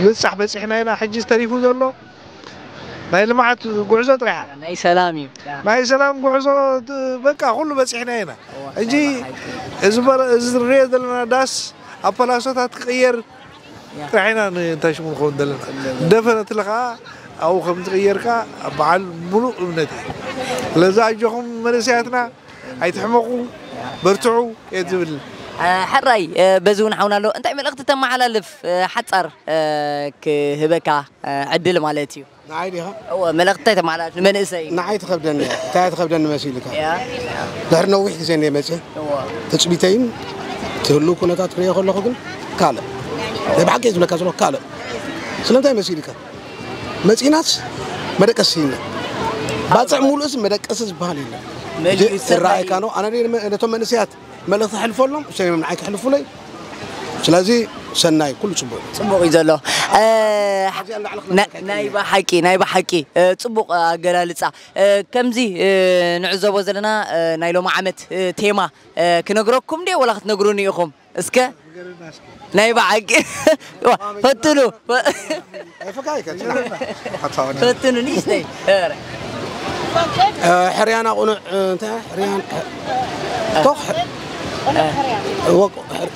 በፃሕ በፂሕና ኢና ሕጂ ተሪፉ ዘሎ ናይ ልምዓት ጉዕዞ ጥራሕ ናይ ሰላም እዩ ናይ ሰላም ጉዕዞ በቃ ኩሉ በፂሕና ኢና ሕጂ እዚ ንሪኦ ዘለና ዳስ ኣብ ፓላሶታት ክቕየር ጥራሕ ኢና እንታይ ሽሙ ንኸውን ዘለና ደፈነትሊ ከዓ ኣብኡ ከም ዝቕየር ከዓ በዓል ሙሉእ እምነት እዩ ስለዚ ኣጆኹም መንእሰያትና ኣይትሕመቑ በርትዑ እየ ዝብል ሕራይ በዚ እውን ሓውና ኣሎ። እንታይ መልእኽቲ ተመሓላልፍ? ሓጻር ክህበካ ዕድል ማለት እዩ። ንዓይ ዲኻ? እወ፣ መልእኽቲ እንታይ ተመሓላልፍ ንመንእሰይ? ንዓይ ትኸብደኒ እያ። እንታይ እያ ትኸብደኒ መሲልካ? እያ። ድሕሪ ነዊሕ ግዜ እንደ መፅእ እወ። ትፅቢተይን ትህሉ ኩነታት ክሪኦ ከለኹ ግን ካልእ ናይ ብሓቂ ዝብለካ ዘሎ ካልእ። ስለምንታይ መሲልካ? መፂናስ መደቀሲ ኢልና ባፅዕ ሙሉእስ መደቀሲ ዝበሃል የለን። መሊኡ ዝስራሕ ራእይካ ነው። ኣነ ነቶም መንእሰያት መልእኽቲ ሕልፈሎም እሶም እዮም ንዓይ ክሕልፉለይ። ስለዚ ሰናይ ኩሉ ፅቡቅ እዩ። ጽቡቕ እዩ ዘሎ። ናይ ብሓቂ ናይ ብሓቂ ጽቡቕ ኣገላልጻ። ከምዚ ንዕዘቦ ዘለና ናይ ሎሚ ዓመት ቴማ ክነግረኩም ድየ ወላ ክትነግሩኒ ኢኹም? እስከ ናይ ብሓቂ ፈትኑ። ፈትኑ ንእሽተይ። ሕርያና ቁኑዕ እንታይ ሕርያን ቶኽ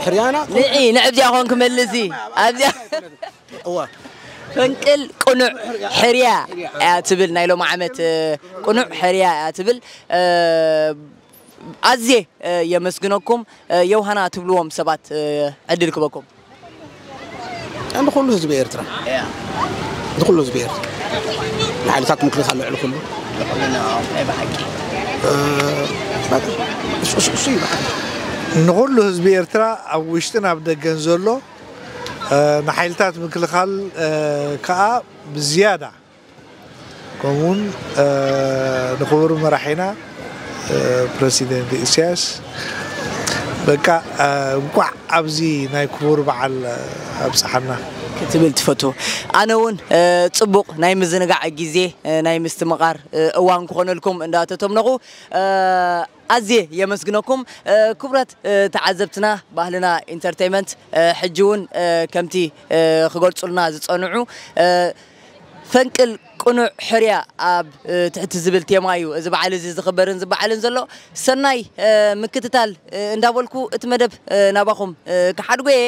ሕርያና ንዒ ንዕብዚኣ ኾን ክመልሲ ኣብዚኣ እዋ ፈንቅል ቅኑዕ ሕርያ እያ ትብል ናይ ሎሚ ዓመት ቅኑዕ ሕርያ እያ ትብል። ኣዝየ የመስግነኩም። የውሃና ትብልዎም ሰባት ዕድል ክበኩም። ንኩሉ ህዝቢ ኤርትራ ንኩሉ ህዝቢ ኤርትራ ንሓይልታት ምክልኻል ልዕሊ ኩሉ ንኹሉ ህዝቢ ኤርትራ ኣብ ውሽጥን ኣብ ደገን ዘሎ ንሓይልታት ምክልኻል ከዓ ብዝያዳ ከምኡውን ንክቡር መራሒና ፕረሲደንት ኢሳያስ በቃ እንቋዕ ኣብዚ ናይ ክቡር በዓል ኣብፀሓና። ክትብል ትፈቱ። ኣነ እውን ፅቡቕ ናይ ምዝንጋዕ ግዜ ናይ ምስትምቓር እዋን ክኾነልኩም እንዳተተምነኹ ኣዝየ የመስግነኩም። ክቡራት ተዓዘብትና ባህልና ኢንተርቴይመንት ሕጂ እውን ከምቲ ክገልፁልና ዝፀንዑ ፈንቅል ቅኑዕ ሕርያ ኣብ ትሕቲ ዝብል ቴማ እዩ እዚ በዓል እዚ ዝኽበርን ዝበዓልን ዘሎ። ሰናይ ምክትታል እንዳበልኩ እቲ መደብ ናባኹም ክሓድጎ እየ።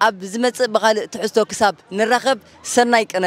ኣብ ዝመፅእ ብኻልእ ትሕዝቶ ክሳብ ንራኸብ ሰናይ ቅነ።